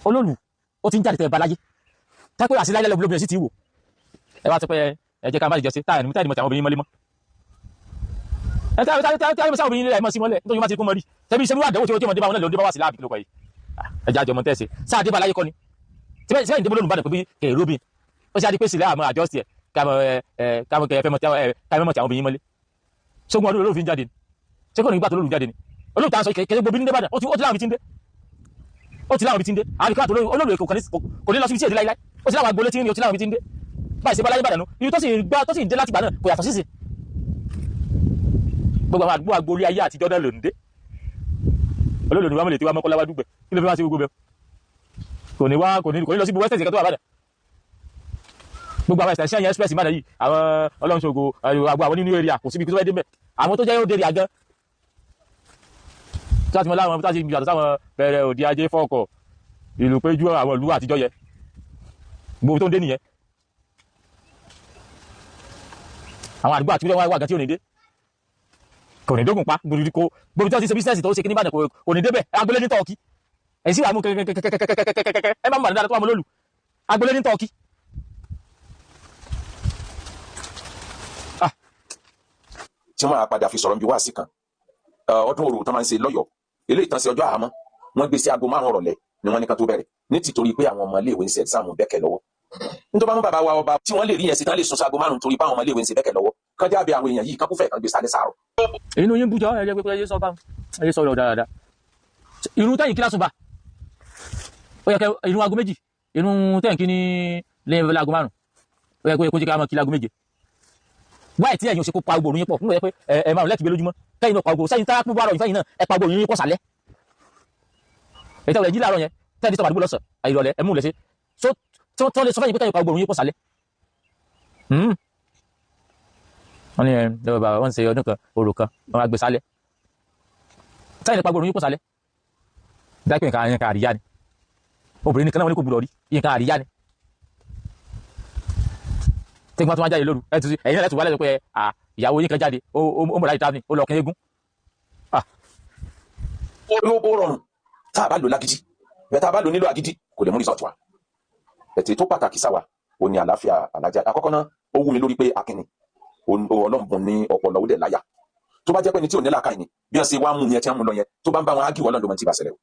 Olóòlù ó ti ń jáde tẹ ẹ bá láyé tápẹ́ àṣìláyé lọ́bìnrin sì ti wò ẹ wá sọ pé ẹ jẹ́ ká má jọ sí táyà ní mọ̀ tí àwọn obìnrin mọ́lé mọ́ ẹ táyà mọ̀ sí àwọn obìnrin ẹ mọ̀ sí mọ́lẹ̀ nítorí wọ́n ti kún mọ́ rí tẹ́bí iṣẹ́ wíwá àdánwò tí wọ́n dé bá wọn náà ló dé bá wá sí láàbì kílókọ̀ yìí ẹ jẹ́ àjọmọ́ tẹ́sí sáà dé bá láyé kọ́ ni síbẹ̀ ìdíbò lónìí bá dẹ̀ pé bí kẹ̀rọ bí ó ṣe á di pé sílẹ̀ àmọ́ àjọsí ẹ̀ káàmọ́ kẹ́ fẹ́ mọ̀ tí àwọn obìnrin mọ́lé ṣógun ọdún olóòfin jáde ni ṣé kò ní gbà tó olóòlù jáde ni olóòlù tá à ń sọ kẹ̀kẹ́ gbogbo ní débàdàn ó ti láwọn ibi tí ń dé ó ti láwọn ibi tí ń dé àwọn ìkọ́ àti olóòlù èkó kò ní lọ síbi tí èdè láíláí ó ti láwọn agboolé tí ń rí ó ti láwọn ibi tí ń dé báyìí ṣe bá láyé bàdàn nù ibi tó sì gbá tó sì ń dé láti gbà náà kò yàtọ̀ sísè gbogbo àwọn àdúgbò agboolé ayé àtijọ́ náà ló ń dé olóòlù ni wàá mọ̀lẹ̀ tí wàá mọ́kọ́lá wá dúgbẹ̀ kí ló fi wá sí gbogbo bẹ́ẹ̀ kò ní wá kò ní lọ sí gbogbo western kan tó wà bàdàn gbogbo àwọn extension yẹn express ìbàdàn yìí àwọn ọlọ́nṣogo àgbo àwọn nínú area kò síbi tó fẹ́ dé mẹ́ àwọn tó jẹ́ yóò dé area gan tó àti mọ láwọn tó àti yàtọ̀ sáwọn bẹ̀rẹ̀ òdi ajé fọ́ọ̀kọ̀ ìlú péjú àwọn ìlú àtijọ́ yẹ gbogbo tó ń dé nìyẹn àwọn àdúgbò àtijọ́ wà gan tí ò ní dé kò ní dógùn pa gbogbo tó ti ṣe bísíǹsì tó ṣe kí ní Ìbàdàn kò ní débẹ̀ agbolé ní tọ́ọ̀kì ẹ̀yìn sì wà mú kẹ́kẹ́kẹ́kẹ́kẹ́kẹ́kẹ́ ẹ má mú àdúrà tó wà mú lólu agbolé ní tọ́ọ̀kì. Tí wọ́n á padà fi sọ̀rọ̀ níbi wáàsí kan ọdún òru tó máa ń ṣe lọ́yọ̀ọ́ eléyìí tán sí ọjọ́ àhámọ́ wọ́n gbé sí aago 5 ìrọ̀lẹ́ ni wọ́n ní ká tó bẹ̀rẹ̀ ní tìtorí pé àwọn ọmọ iléèwé ń ṣe ẹ̀sáàmù bẹ́kẹ̀ lọ́wọ́. Nítorí bá mú bàbá wa ọba tí wọ́n lè rí yẹn sí tán lè sún sí aago 5 torí pé àwọn ọmọ iléèwé ń ṣe bẹ́kẹ̀ lọ́wọ́ kán jábẹ àwọn èèyàn yìí kán kúfẹ̀ kán gbé sálẹ̀ sàárọ̀. Inú yín bújọ ẹ jẹ́ pé ẹ sọ bá ẹ sọ dáadáa irun tẹ́yìn kí lásùn bá ó yẹ kẹ irun aago 2 irun tẹ́yìn kí ní lẹ́yìn aago 5 ó yẹ kó jẹ́ ká máa kí láago 7 wáyé tí ẹ̀yin ò ṣe kó pa gbogbo òrùn yín pọ̀ fún ẹ pé ẹ márùn lẹ́tìgbé lójúmọ́ kẹ́yìn náà pa gbogbo sẹ́yìn tára púpọ̀ àrọ̀ ìfẹ́yìn náà ẹ pa gbogbo òrùn yín pọ̀ sálẹ̀ ètò ìrẹ̀jì láàárọ̀ yẹn tẹ́ẹ̀dì sọ̀rọ̀ àdúgbò lọ́sàn àìrọ̀lẹ́ ẹ mú lẹ́sẹ̀ tó lè sọ fẹ́yìn pé kẹ́yìn pa gbogbo òrùn yín pọ̀ sálẹ̀. Wọ́n ní ẹ bàbá wọ́n ń ṣe ọdún kan orò kan wọ́n á gbé sálẹ̀ sẹ́yìn pa gbogbo òrùn yín pọ̀ sálẹ̀ dápẹ́ nǹkan àríyá ni obìnrin nìkan náà wọ́n ní kò gbúdọ̀ rí nǹkan àríyá ni tẹ́gbọ́n tó wá jáde lóru ẹ̀yin náà lẹ́tù wálẹ̀ pé ìyàwó yín kan jáde ó mọ̀ láti tábìlì ó lọ kí eégún. Ó rọrùn tá a bá lò lágídí bẹ́ẹ̀ tá a bá lò nílò agídí kò lè mú result wá. Ètò tó pàtàkì sáwà ó ní àlàáfíà alájà àkọ́kọ́ náà ó wú mi lórí pé akínni ọlọ́run ní ọpọlọ ó dẹ̀ láyà tó bá jẹ́ pé ní tí ò ní làákàyè ni bí wọ́n ṣe wá mú yẹn tí wọ́n mú lọ yẹn tó bá ń bá wọn ágì ọlọ́run ló mọ ti bá ṣẹlẹ̀ o.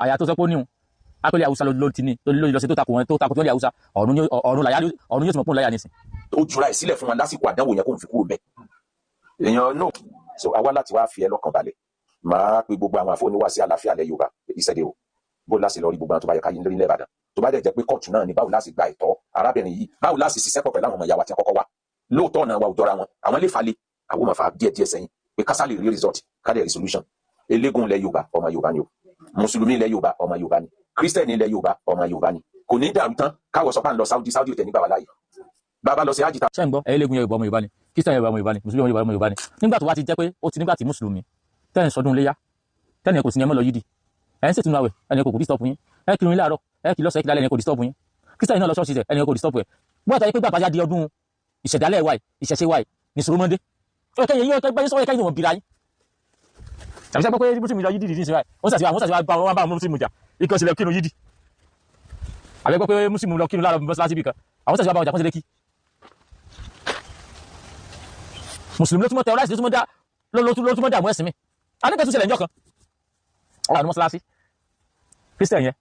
Àyà tó sọ pé ó níhun akọ́lé haúsá ló ti ní lórí lọ́sẹ̀ tó takò wọn tó takò tó lé haúsá ọ̀run yóò ti mọ̀ pé òun láyà nísìn. Ó jura ẹ̀ sílẹ̀ fún wọn lásìkò àdánwò yẹn kó n fi kúrò bẹ́ẹ̀. Èèyàn náà so àwa láti wá fi ẹ lọ́kàn balẹ̀ máa pe gbogbo àwọn àfọwọ́niwá sí àlàáfíà lẹ Yorùbá ìṣẹ̀dẹ̀ o bó láti lọ rí gbogbo àwọn tó bá yẹ ká yín lórí ilẹ̀ Ìbàdàn. Tó bá dẹ̀ jẹ́ pé kóòtù náà ni, báwo láti gba ẹ̀tọ́ arábìnrin yìí, báwo láti ṣiṣẹ́ pọ̀ pẹ̀lú àwọn ọmọ ìyá wa tí wọ́n kọ́kọ́ wá. Lóòótọ́ ọ̀nà wa ò jọra wọn, àwọn lè falẹ̀, àwọn máa fa díẹ̀ díẹ̀ sẹ́yìn pé kásá lè rí result, ká lè rí solution. Eléégún ilẹ̀ Yorùbá, ọmọ Yorùbá ni o. Mùsùlùmí ilẹ̀ Yorùbá, ọmọ Yorùbá ni. Kírísítẹ̀nì ilẹ̀ Yorùbá, ọmọ Yorùbá ni. Kò ní dàrú tán káwọ sọ pé à ń lọ Saudi. Saudi ò tẹ̀ nígbà wà láàyè bàbá lọ sí hajj ta. Ṣé ń gbọ́? Eléégún Yorùbá, ọmọ Yorùbá ni. Kírísítẹ̀nì Yorùbá, ọmọ Yorùbá ni. Mùsùlùmí Yorùbá, ọmọ Yorùbá ni. Nígbà tó wá ti jẹ́ pé ó ti nígbà tí mùsùlùmí tẹ́ ń sọdún léyà, tẹ́nì kò sí ní ẹ mọ́ lọ yídì, ẹ̀ ń ṣètùnú àwẹ̀, ẹnì kò disturb yín. Ẹ kírun láàárọ̀, ẹ kì lọ́sàn, ẹ kì lálẹ́, ẹnì kò disturb yín. Kírísítẹ̀nì náà lọ ṣọ́ọ̀ṣì rẹ̀, ẹnì kò disturb ẹ̀. Bó àtàyè pé gbàgbà di ọdún ìṣẹ̀dálẹ̀ wa yìí, ìṣẹ̀ṣe wa yìí ní sòrò mọ́ndé, ó yẹ kẹ́yìn yín báyìí sọ́wọ́ kẹ́yìn wọn bira yín. Tàbí sẹ́pẹ́ pé mùsùlùmí lọ yídì ní ìsinmi, wọ́n sàṣìwá bá wọn bá wọn mùsùlùmí jà ikọ̀ sílẹ̀ kírun yídì. Àbẹ́ gbọ́ pé mùsùlùmí lọ kírun láàárọ̀ mọ́sálásí bì kan, àwọn sàṣìwá bá wọn jà kó ṣe lé kí mùsùlùmí ló túmọ̀ tẹ ọláìsí, ló túmọ̀ dá ló túmọ̀ dààmú ẹ̀sìn mi. Àníkẹ́ tún ṣẹlẹ̀ níjọ́ kan, ọ̀rọ̀ àdúmọ̀ mọ́sálásí Christian yẹn,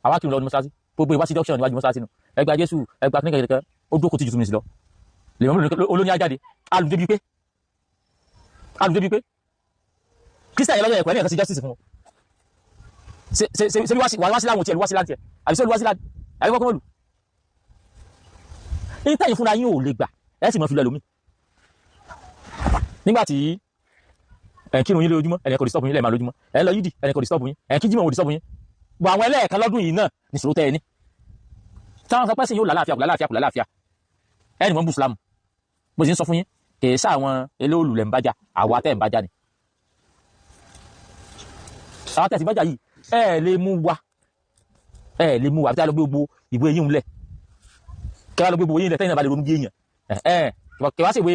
àwa kírun lọ ní mọ́sálásí, gbogbo ìwá sí junction níwájú mọ́sálásí nù, ẹgbà Jésù, ẹgbà kíníkà kẹ̀kẹ́. Ó dúró kó tí ju túnmí sí lọ lèmọ́ olóní ajáde alùdébi pé alùdébi pé Christian yẹn lọ́jọ́ ẹ̀kọ́ ẹ̀mí ẹ̀kan sí justice fún wọn. Ṣe ṣe ṣe wá sí láwọn tiẹ̀ wá sí láti ẹ̀ àbí sí olúwa sí láti àbí kọ́kọ́ mọ́lù ní tẹ̀yìn fúnra yín ò lè gbà, ẹ̀ sì mọ́ fi lọ ẹlòmíì. Nígbà tí ẹ̀ ń kírun yín lójúmọ́, ẹ̀yìn kò disturb yín lẹ́ẹ̀ma lójúmọ́, ẹ̀ ń lọ yídì, ẹ̀yìn kò disturb yín, ẹ̀ ń kí jímọ̀, kò disturb yín. Bọ̀ àwọn ẹlẹ́ẹ̀kan lọ́dún yìí náà nìṣòro tẹ́ ẹ ní. Táwọn sọ pé sìn yóò lálàáfíà, kò lálàáfíà, kò lálàáfíà. Ẹni wọ́n bú Islam bó ṣe ń sọ fún yín, kì í sáwọn elóòlù lẹ̀ ń bájà, àwa tẹ́ ń bájà ni. Àwọn tẹ́ ti bájà yìí, ẹ lè mú wa, ẹ lè mú wa àti tá a lọ gbé gbogbo ìwé yín lẹ̀, kí wàá lọ gbé gbogbo yín lẹ̀, tẹ́yìn náà bá lè ronú bí èèyàn ẹ̀ kí wàá sì ìwé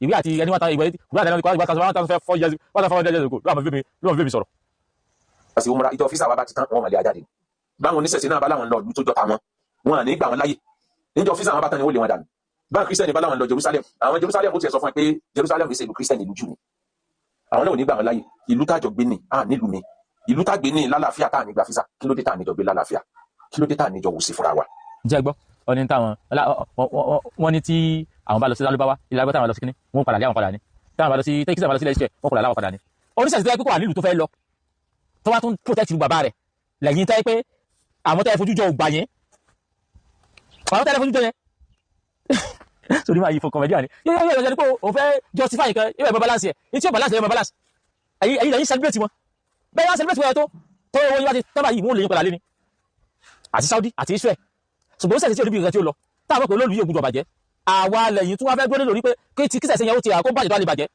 ìwé àti ẹni wọ́n ta ìwé ìwé àti ẹni wọ́n ta 1,400 years, 1,400 years ago ló máa fi mi sọ̀rọ̀. Àti umra ìjọ físà wa bá ti tán, wọn mọ̀lẹ́ ajáde. Báwọn oníṣẹ̀ṣe náà bá láwọn lọ ìlú tó jọ tàwọn, wọn à ní gbà wọn láyè. Níjọ físà wọn bá tán ni wọ́n lé wọn dànù. Báwọn kírísítẹ́nì bá láwọn lọ Jerusalem, àwọn Jerusalem ó tiẹ̀ sọ fún ẹ pé Jerusalem kì í ṣe ìlú kírísítẹ́nì, ìlú jù ni. Àwọn náà ò ní gbà wọn láyè. Ìlú tájọ gbé ní à nílùú mi, ìlú tá gbé ní lálàáfíà, tá à ní gba físà, kí ló dé tá à níjọ gbé lálàáfíà? Kí ló dé tá à níjọ wù sí fúnra wa? Jẹ́ gbọ́, wọ́n ní táwọn wọ́n ní tí àwọn bá lọ sí lálùbáwá ilẹ̀ agbá, táwọn lọ sí kíní, wọ́n padà lé àwọn padà ní. Táwọn bá lọ sí tẹ́kísà, bá lọ sí ilẹ̀ iṣẹ́, wọ́n padà láwọn padà ní. Oníṣẹ́sì tó yẹ pé kò wà nílùú tó fẹ́ lọ, tó wá tún protect ìlú bàbá rẹ̀ lẹ́yìn, tẹ́ pé àwọn tẹ́ fojú jọ ògbà yẹn, àwọn tẹ́ fojú jọ yẹn sórí máa yí fún comedian ni yóò yóò yóò yóò pé òun fẹ́ justify nǹkan yóò bẹ̀ balance yẹ ní tí yóò balance yẹ balance. Ẹ̀yin lẹ́yìn celebrate wọn bẹ́ẹ̀ wá celebrate wọn yẹn tó owó yín bá ti tán báyìí, wọ́n lè yín padà lé ni àti Saudi àti Israel. Ṣùgbọ́n ó sẹ̀sẹ̀ tí olúbi nǹkan tí ó lọ táwọn pé olóòlù yóò gbúdọ̀ bàjẹ́, àwa lẹ́yìn tí wọ́n fẹ́ gbọ́dọ̀ lórí pé kí ti kíṣẹ̀ sẹ́yìn ó ti àkó bàjẹ́ tó wà lè bàjẹ́.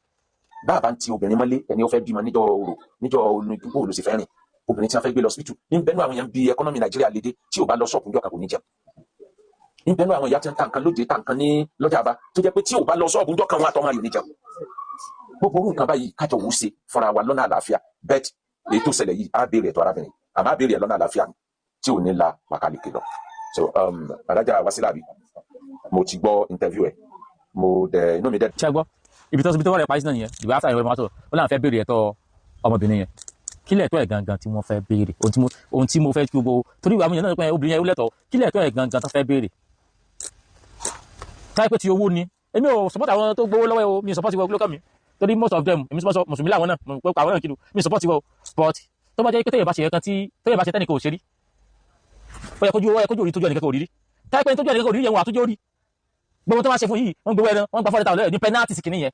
Bàbá ń ti obìnrin mọ́lé, ẹni ó fẹ́ bímọ níjọ́ òrò níjọ́ olùdókòwò ló sì fẹ́ rìn, obìnrin tí wọ́n fẹ́ gbé lọ síbítù ní bẹ́ẹ̀. Àwọn èèyàn bí economy Nàìjíríà lédè, tí ò bá lọ ṣọ́ọ̀kù níjọ́ kan kò ní jẹun. Ní bẹ́ẹ̀, àwọn ìyá tí ń ta nǹkan lóde, ta nǹkan ní lọ́jà àbá, tó jẹ́ pé tí ò bá lọ ṣọ́ọ̀bù níjọ́ kan, wọn àtọmọ rẹ̀ ò ní jẹun. Gbogbo orú nǹkan báyìí, kájọ wò ó ṣe fúnra wa lọ́nà àlàáfíà. Bẹ́ẹ̀ èyí tó ṣẹlẹ̀ yìí, á béèrè ẹ̀tọ́ arábìnrin, àmọ́ á béèrè ẹ̀ lọ́nà àlàáfíà tí ò ní la wákàlìkì lọ. So alájà Wasilabi, mo ti gbọ́ interview ẹ̀, mo dẹ̀ inú mi dẹ̀. Ṣé gbọ́ ibi tó wọ́n rẹ̀ parí sí náà nìyẹn. Ìgbà after ìwé mọ́tò ó láwọn fẹ́ béèrè ẹ̀tọ́ ọmọbìnrin yẹn. Kí lẹ̀tọ́ ẹ̀ gangan tí wọ́n fẹ́ béèrè? Ohun tí mo fẹ́ kí gbogbo torí ìwà àwọn èèyàn náà pé obìnrin yẹn ó lẹ́tọ̀ọ́, kí lẹ̀tọ́ ẹ̀ gangan tó fẹ́ béèrè? Táyé pé ti owó ni, èmi ò support àwọn tó gbowó lọ́wọ́ ẹ̀ o. Mi ò support wọn lókàn mi, torí most of them, èmi support mùsùlùmí làwọn náà, mo pé àwọn náà kí mi support wọn o. But tó bá jẹ́ pé téèyàn bá ṣe kan tí téèyàn bá ṣe tẹ́nìkan ò ṣe rí, ó yẹ kójú orí tójú ẹnìkan kò rí rí. Táyé pé tójú ẹnìkan kò rí yẹn, wọn àtúnjó rí gbogbo tó wá ṣe fún yìí, wọ́n gbowó ẹran, wọ́n gba 400,000 ní penalty sí kìíní yẹn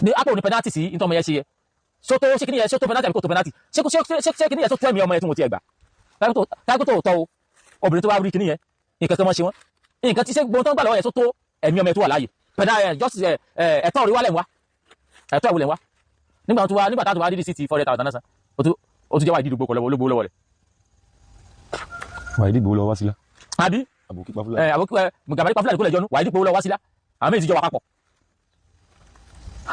ní apò ní penalty sí nítorí ọmọ yẹn ṣe yẹ so tó ṣe kìíní yẹn, ṣé tó penalty àbí kò tó penalty? Ṣé kìíní yẹn tó tó ẹ̀mí ọmọ yẹn tí mo ti ẹ̀ gbà táyé tó tọ́ o? Obìnrin tó bá rí kìíní yẹn, nǹkan kan mọ́ ṣe wọ́n, nǹkan tí ṣe gbogbo tó ń gbà lọ́wọ́ yẹn tó tó ẹ̀mí ọmọ yẹn tó wà láàyè penalty justice ẹ̀tọ́ orí wálẹ̀ ń wá, ẹ̀tọ́ ìwòlẹ̀ ń wá. Nígbà tó wá, nígbà tó wá dídí sí ti 400,000 náà san, ó tún jẹ́ wá ìdí ìdúgbò lọ́wọ́ olóògbé lọ́wọ́ rẹ̀. Wà ìdí ìgbòho lọ Wásílà. Àbí? Àbòkí pa Fúlàní. Ẹ àbókí ẹ Gàbàrí pa Fúlàní kó lè jọnu, wà ìdí ìgbòho lọ́wọ́ Wásílà, àwọn méjì jọ wà papọ̀.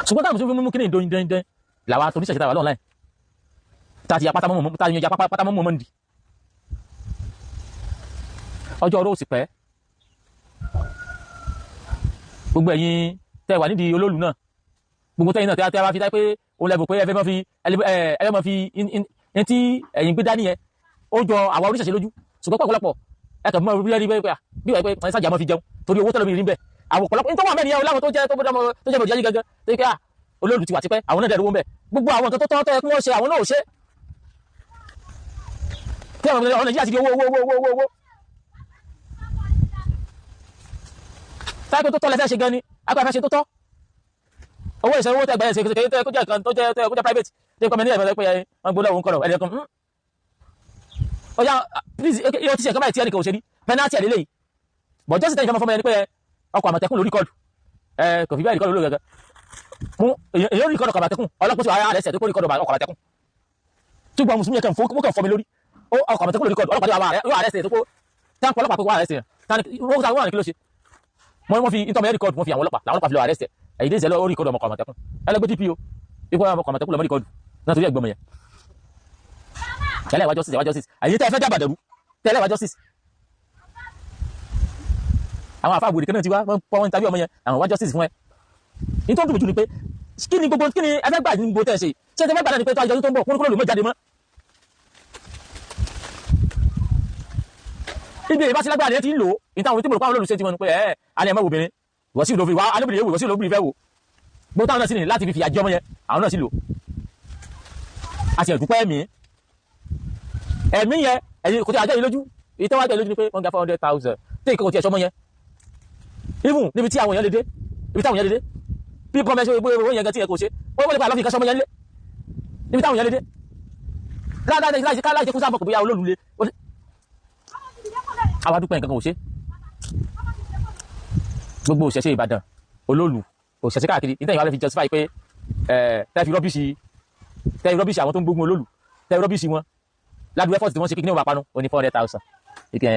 Ṣùgbọ́n táwọn mùsùlùmí mú kíní ìdóyin dẹ́ndẹ́n làwọn tó ní ṣẹ̀ṣẹ̀ tàwa lọ́nà tá a ti ya pátá mọ́, tá a ya pátá mọ́ mọ́ ndì ọjọ́ oró sì pẹ́. Gbogbo ẹ̀yin tẹ́ wà nídìí olóòlù náà, gbogbo tẹ́yin náà tẹ́ wá fi táyé pé òun lẹ́bùn pé ẹ fẹ́ mọ́ fi ní tí ẹ̀yin gbé dání yẹn, ó jọ àwa oníṣẹ̀ṣe lójú. Ṣùgbọ́n pọ̀pọ̀lọpọ̀ ẹ kàn mọ́ rí rí pé bí wọ́n pé ẹ sájà mọ́ fi jẹun torí owó tẹ́lẹ̀ mi rí bẹ́ẹ̀. Àwọn ọ̀pọ̀lọpọ̀ ní tó wà mẹ́rin yẹn láwọn tó jẹ́ tó jẹ́ bọ̀dì ayé gangan tó yẹ kí olóòlù ti wà tipẹ́, àwọn náà dẹ̀ rówó ń bẹ̀. Gbogbo àwọn nǹkan tó tọ́ tọ́ yẹ kí wọ́n ṣe, àwọn náà ò ṣe. Tí àwọn ọmọ Nàìjíríà ti di owó owó owó owó owó. Táìpé tó tọ́ lẹ́fẹ́ ṣe gan ni, agbára fẹ́ ṣe tó tọ́. Owó ìṣẹ́ owó tẹ́gbẹ̀rẹ̀ ṣe kékeré tó jẹ́ kan tó jẹ́ tó jẹ́ private. Tí kọ́mọ ní ẹ̀fẹ́ pé wọ́n gbọ́dọ̀ òun kọ̀rọ̀ ẹ̀dẹ̀kan. Ọya please yóò ti ṣe nǹkan báyìí tí ẹnìkan ò ṣe rí penalty ẹ̀ lélẹ́yìí. But just tẹ́yìn fọmọ ẹni pé ọkọ̀ Àmọ̀tẹ́kùn lórí kọlù. Kò fi bẹ́ẹ̀ rìkọ́dù lórí gẹ́gẹ́. Mú èyí ó rìkọ́dù ọkọ̀ Àmọ̀tẹ́kùn ọlọ́pàá sì wà á rẹ̀ tó kó rìkọ́dù ọkọ̀ Àmọ̀tẹ́kùn. Túbọ̀ mùsùlùmí yẹn kàn fọ́ mi lórí. Ọkọ̀ Àmọ̀tẹ́kùn lórí kọlù ọlọ́pàá yóò arrest ẹ̀ tó kó táǹkù ọlọ́pàá kó wà arrest ẹ̀. Wọ́n wà ní kí ló ṣe? Wọ́n fi ìtọ́ mẹ́rin rìkọ́dù wọ́n fi àwọn ọlọ́pàá làwọn ọlọ́pàá fi lọ arrest ẹ̀. Èyí dé ìṣẹ̀lẹ̀ ó rìkọ́dù ọkọ̀ Àmọ̀tẹ́kùn. Ẹlẹ́gbẹ́ DPO ikú ọkọ̀ Àmọ̀tẹ́kùn lọ́mọ rìkọ́dù náà torí ẹ̀gbọ́n mi yẹn. Tẹ́lẹ̀ wá justice wá justice àyè tẹ́ ẹ fẹ́ dàbàdàrú tẹ́lẹ̀ wá justice. Àwọn àfa àgbòdì kan náà ti wá wọ́n pọ́ wọn tàbí ọmọ yẹn àwọn wá justice fún ẹ. Ní tó ń dùn jù ni pé kí ni gbogbo kí ni ẹ fẹ́ gbà ní gbogbo tẹ́ ẹ ṣe ṣé ẹ fẹ́ gbà náà ni pé tó àjọ tó ń bọ̀ kúrúkúrú ló mọ̀ jáde mọ́. Ibi ìbá sí lágbára yẹn ti ń lò ó ní táwọn tí mo rò pé àwọn olólùṣe ti wọn ni pé ẹ alẹ́ ẹ̀ mọ́ obìnrin wọ́n sì lóbi wá alóbìnrin yóò wò wọ́n sì lóbi fẹ́ wò gbogbo táwọn náà sì ní láti fi fìyà jẹ ọmọ yẹn àwọn náà sì lò. A sì ẹ̀dúpẹ́ ẹ̀mí ẹ̀mí yẹn ẹ̀yìn kò tí àjọ yìí lójú ìtọ́ wájú lójú ni pé wọ́n gba 400,000 tí ìkókò tí ẹ̀ṣọ́ mọ́ yẹn even níbi tí àwọn èèyàn lè dé ibi táwọn èèyàn lè dé bí gọ́ọ̀mẹ̀ ṣe gbé owó yẹn gan tí yẹn kò ṣe wọ́n wọ́n lè pa àlọ́fin kan sọmọ yẹn lé níbi táwọn èèyàn lè dé láì ṣe kú sábọ̀ kò bí olóòlù lé àwa dúpẹ́ nǹkan kan ò ṣe gbogbo òṣìṣẹ́ Ìbàdàn olóòlù òṣìṣẹ́ káàkiri nítorí ìwà lè fi justify pé tẹ́ fi rọ́bìṣì àwọn tó ń gbógun olóòlù tẹ́ fi rọ́bìṣì wọn ládùú effort tí wọ́n ṣe kí ní ọba panu ó ní 400,000 ìkẹ́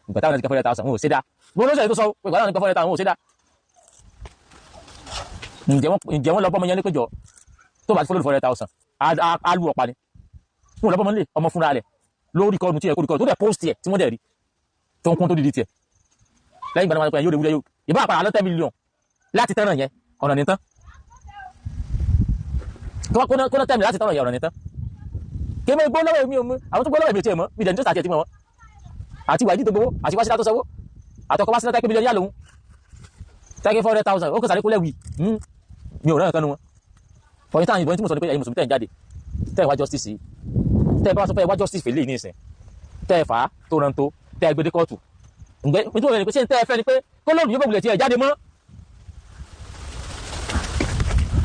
ìgbà táwọn ti kẹ́ 400,000 wọn ò ṣe dá gbogbo olóṣèlú tó sọ pé ìgbà táwọn ti kẹ́ 400,000 wọn ò ṣe dá. Ǹjẹ́ wọ́n lọ bọ́mọ yẹn ní péjọ tó bá ti fọ́lọ́ 400,000 á lù ọ̀pá ni wọn lọ bọ́mọ nílé ọmọ fúnra rẹ̀ lórí kọ́ọ̀nù tí ẹ̀ kó rí kọ́ọ̀nù tó dẹ̀ post ẹ̀ tí wọ́n dẹ̀ rí tó ń kún tó dìdí tiẹ̀ lẹ́yìn ìgbà náà wọn yóò lè wúlẹ̀ yóò ìbá àpàrà lọ 10 million láti tẹ́ràn yẹn ọ̀nà nìtàn kó ná 10 million láti tẹ́ràn yẹn ọ̀nà nìtàn kí mo gbọ́ lọ́wọ́ mi ò mú àwọn tó gbọ́ lọ́wọ́ mi ò tiẹ̀ mọ́ mi dẹ̀ ní tó sàtì ẹ̀ tí mo wọ́n àti wàyí tó gbowó àti wáṣílá tó sanwó àtọkọ wáṣílá tẹ́kí mílíọ̀nù yá lòun tẹ́kí 400,000 ó kò sáré kólẹ̀ wì mi ò rán nǹkan nu wọn. Fọyín táwọn ìbọn tí mo sọ ni pé ẹ̀yin mùsùlùmí tẹ̀ ń jáde tẹ́ ẹ̀ wá justice yìí tẹ́ ẹ bá sọ pé ẹ wá justice fèlè ní ìsìn tẹ́ ẹ fà á tó ran tó tẹ́ ẹ gbé dé kóòtù ǹgbẹ́ nítorí wọn ni pé ṣé tẹ́ ẹ fẹ́ ni pé kó lóòrùn yóò bọ̀gùlẹ̀ tí ẹ jáde mọ́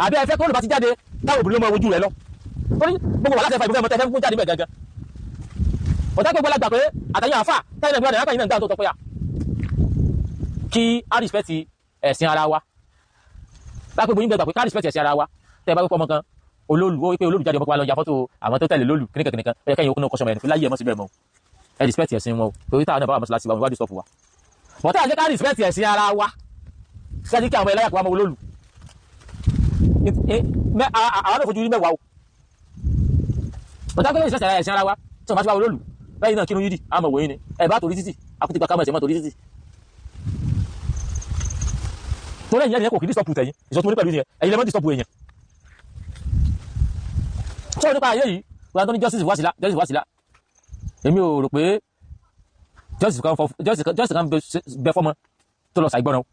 àbí ẹ fẹ́ kó lóòrùn bá ti jáde táwọn obìnrin ló mọ ojú rẹ lọ torí gbogbo wà láti ẹfà ìbúfẹ́ mọ́tẹ́ fẹ́ fún jáde bẹ́ẹ̀ gangan ọ̀tá gbogbo alágbà pé àtàyàn àfà táyà náà gbọ́dọ̀ náà tó tọpẹ́ yà kí á rìspẹ́tì ẹ̀sìn ara wa lápẹ́ bóyún gbẹgbà pé ká rìspẹ́tì ẹ̀sìn ara wa tẹ́ ẹ bá pẹ́ ọmọ kan olóòlù ó pé olóòlù jáde ọmọ kan lọ ya fọ́tò àwọn tó tẹ̀lé lóòlù kíníkan kíníkan ó yẹ kẹ́yìn okùn náà kọ́sọ́mọ ẹni pé láyé ẹ̀ mọ́ síbẹ̀ mọ́ ẹ rìspẹ́tì ẹ̀sìn wọn o torí táwọn náà bá wà mọ́sálásí wa ìwádìí sọ́ọ̀fù wa bọ́tá àti ká rìspẹ́tì ẹ̀sìn ara wa sẹ́ni kí àwọn ẹlẹ́yà kó wá mọ́ olóòlù àwọn náà fojú rí mẹ́wàá o bọ́tá pé rìspẹ́tì ẹ̀sìn ara wa tí wọ́n bá ti wá olóòlù bẹ́ẹ̀ náà kírun yídì àmọ̀ wòye ni ẹ bá torí títì akúti pa kámọ̀ ẹ̀sẹ̀ mọ́ torí títì torí ẹ̀yìn ẹ̀yìn kò kì í dísọ̀pù tẹ̀yìn ìṣọ́tún ní pẹ̀lú ìyẹn ẹ̀yìn lẹ́mọ́ dísọ̀pù èèyàn tó nípa ayé yìí wọn tó ní justice wá sílá justice wá sílá èmi ò rò pé justice kan bẹ fọmọ tó lọ ṣàìgbọràn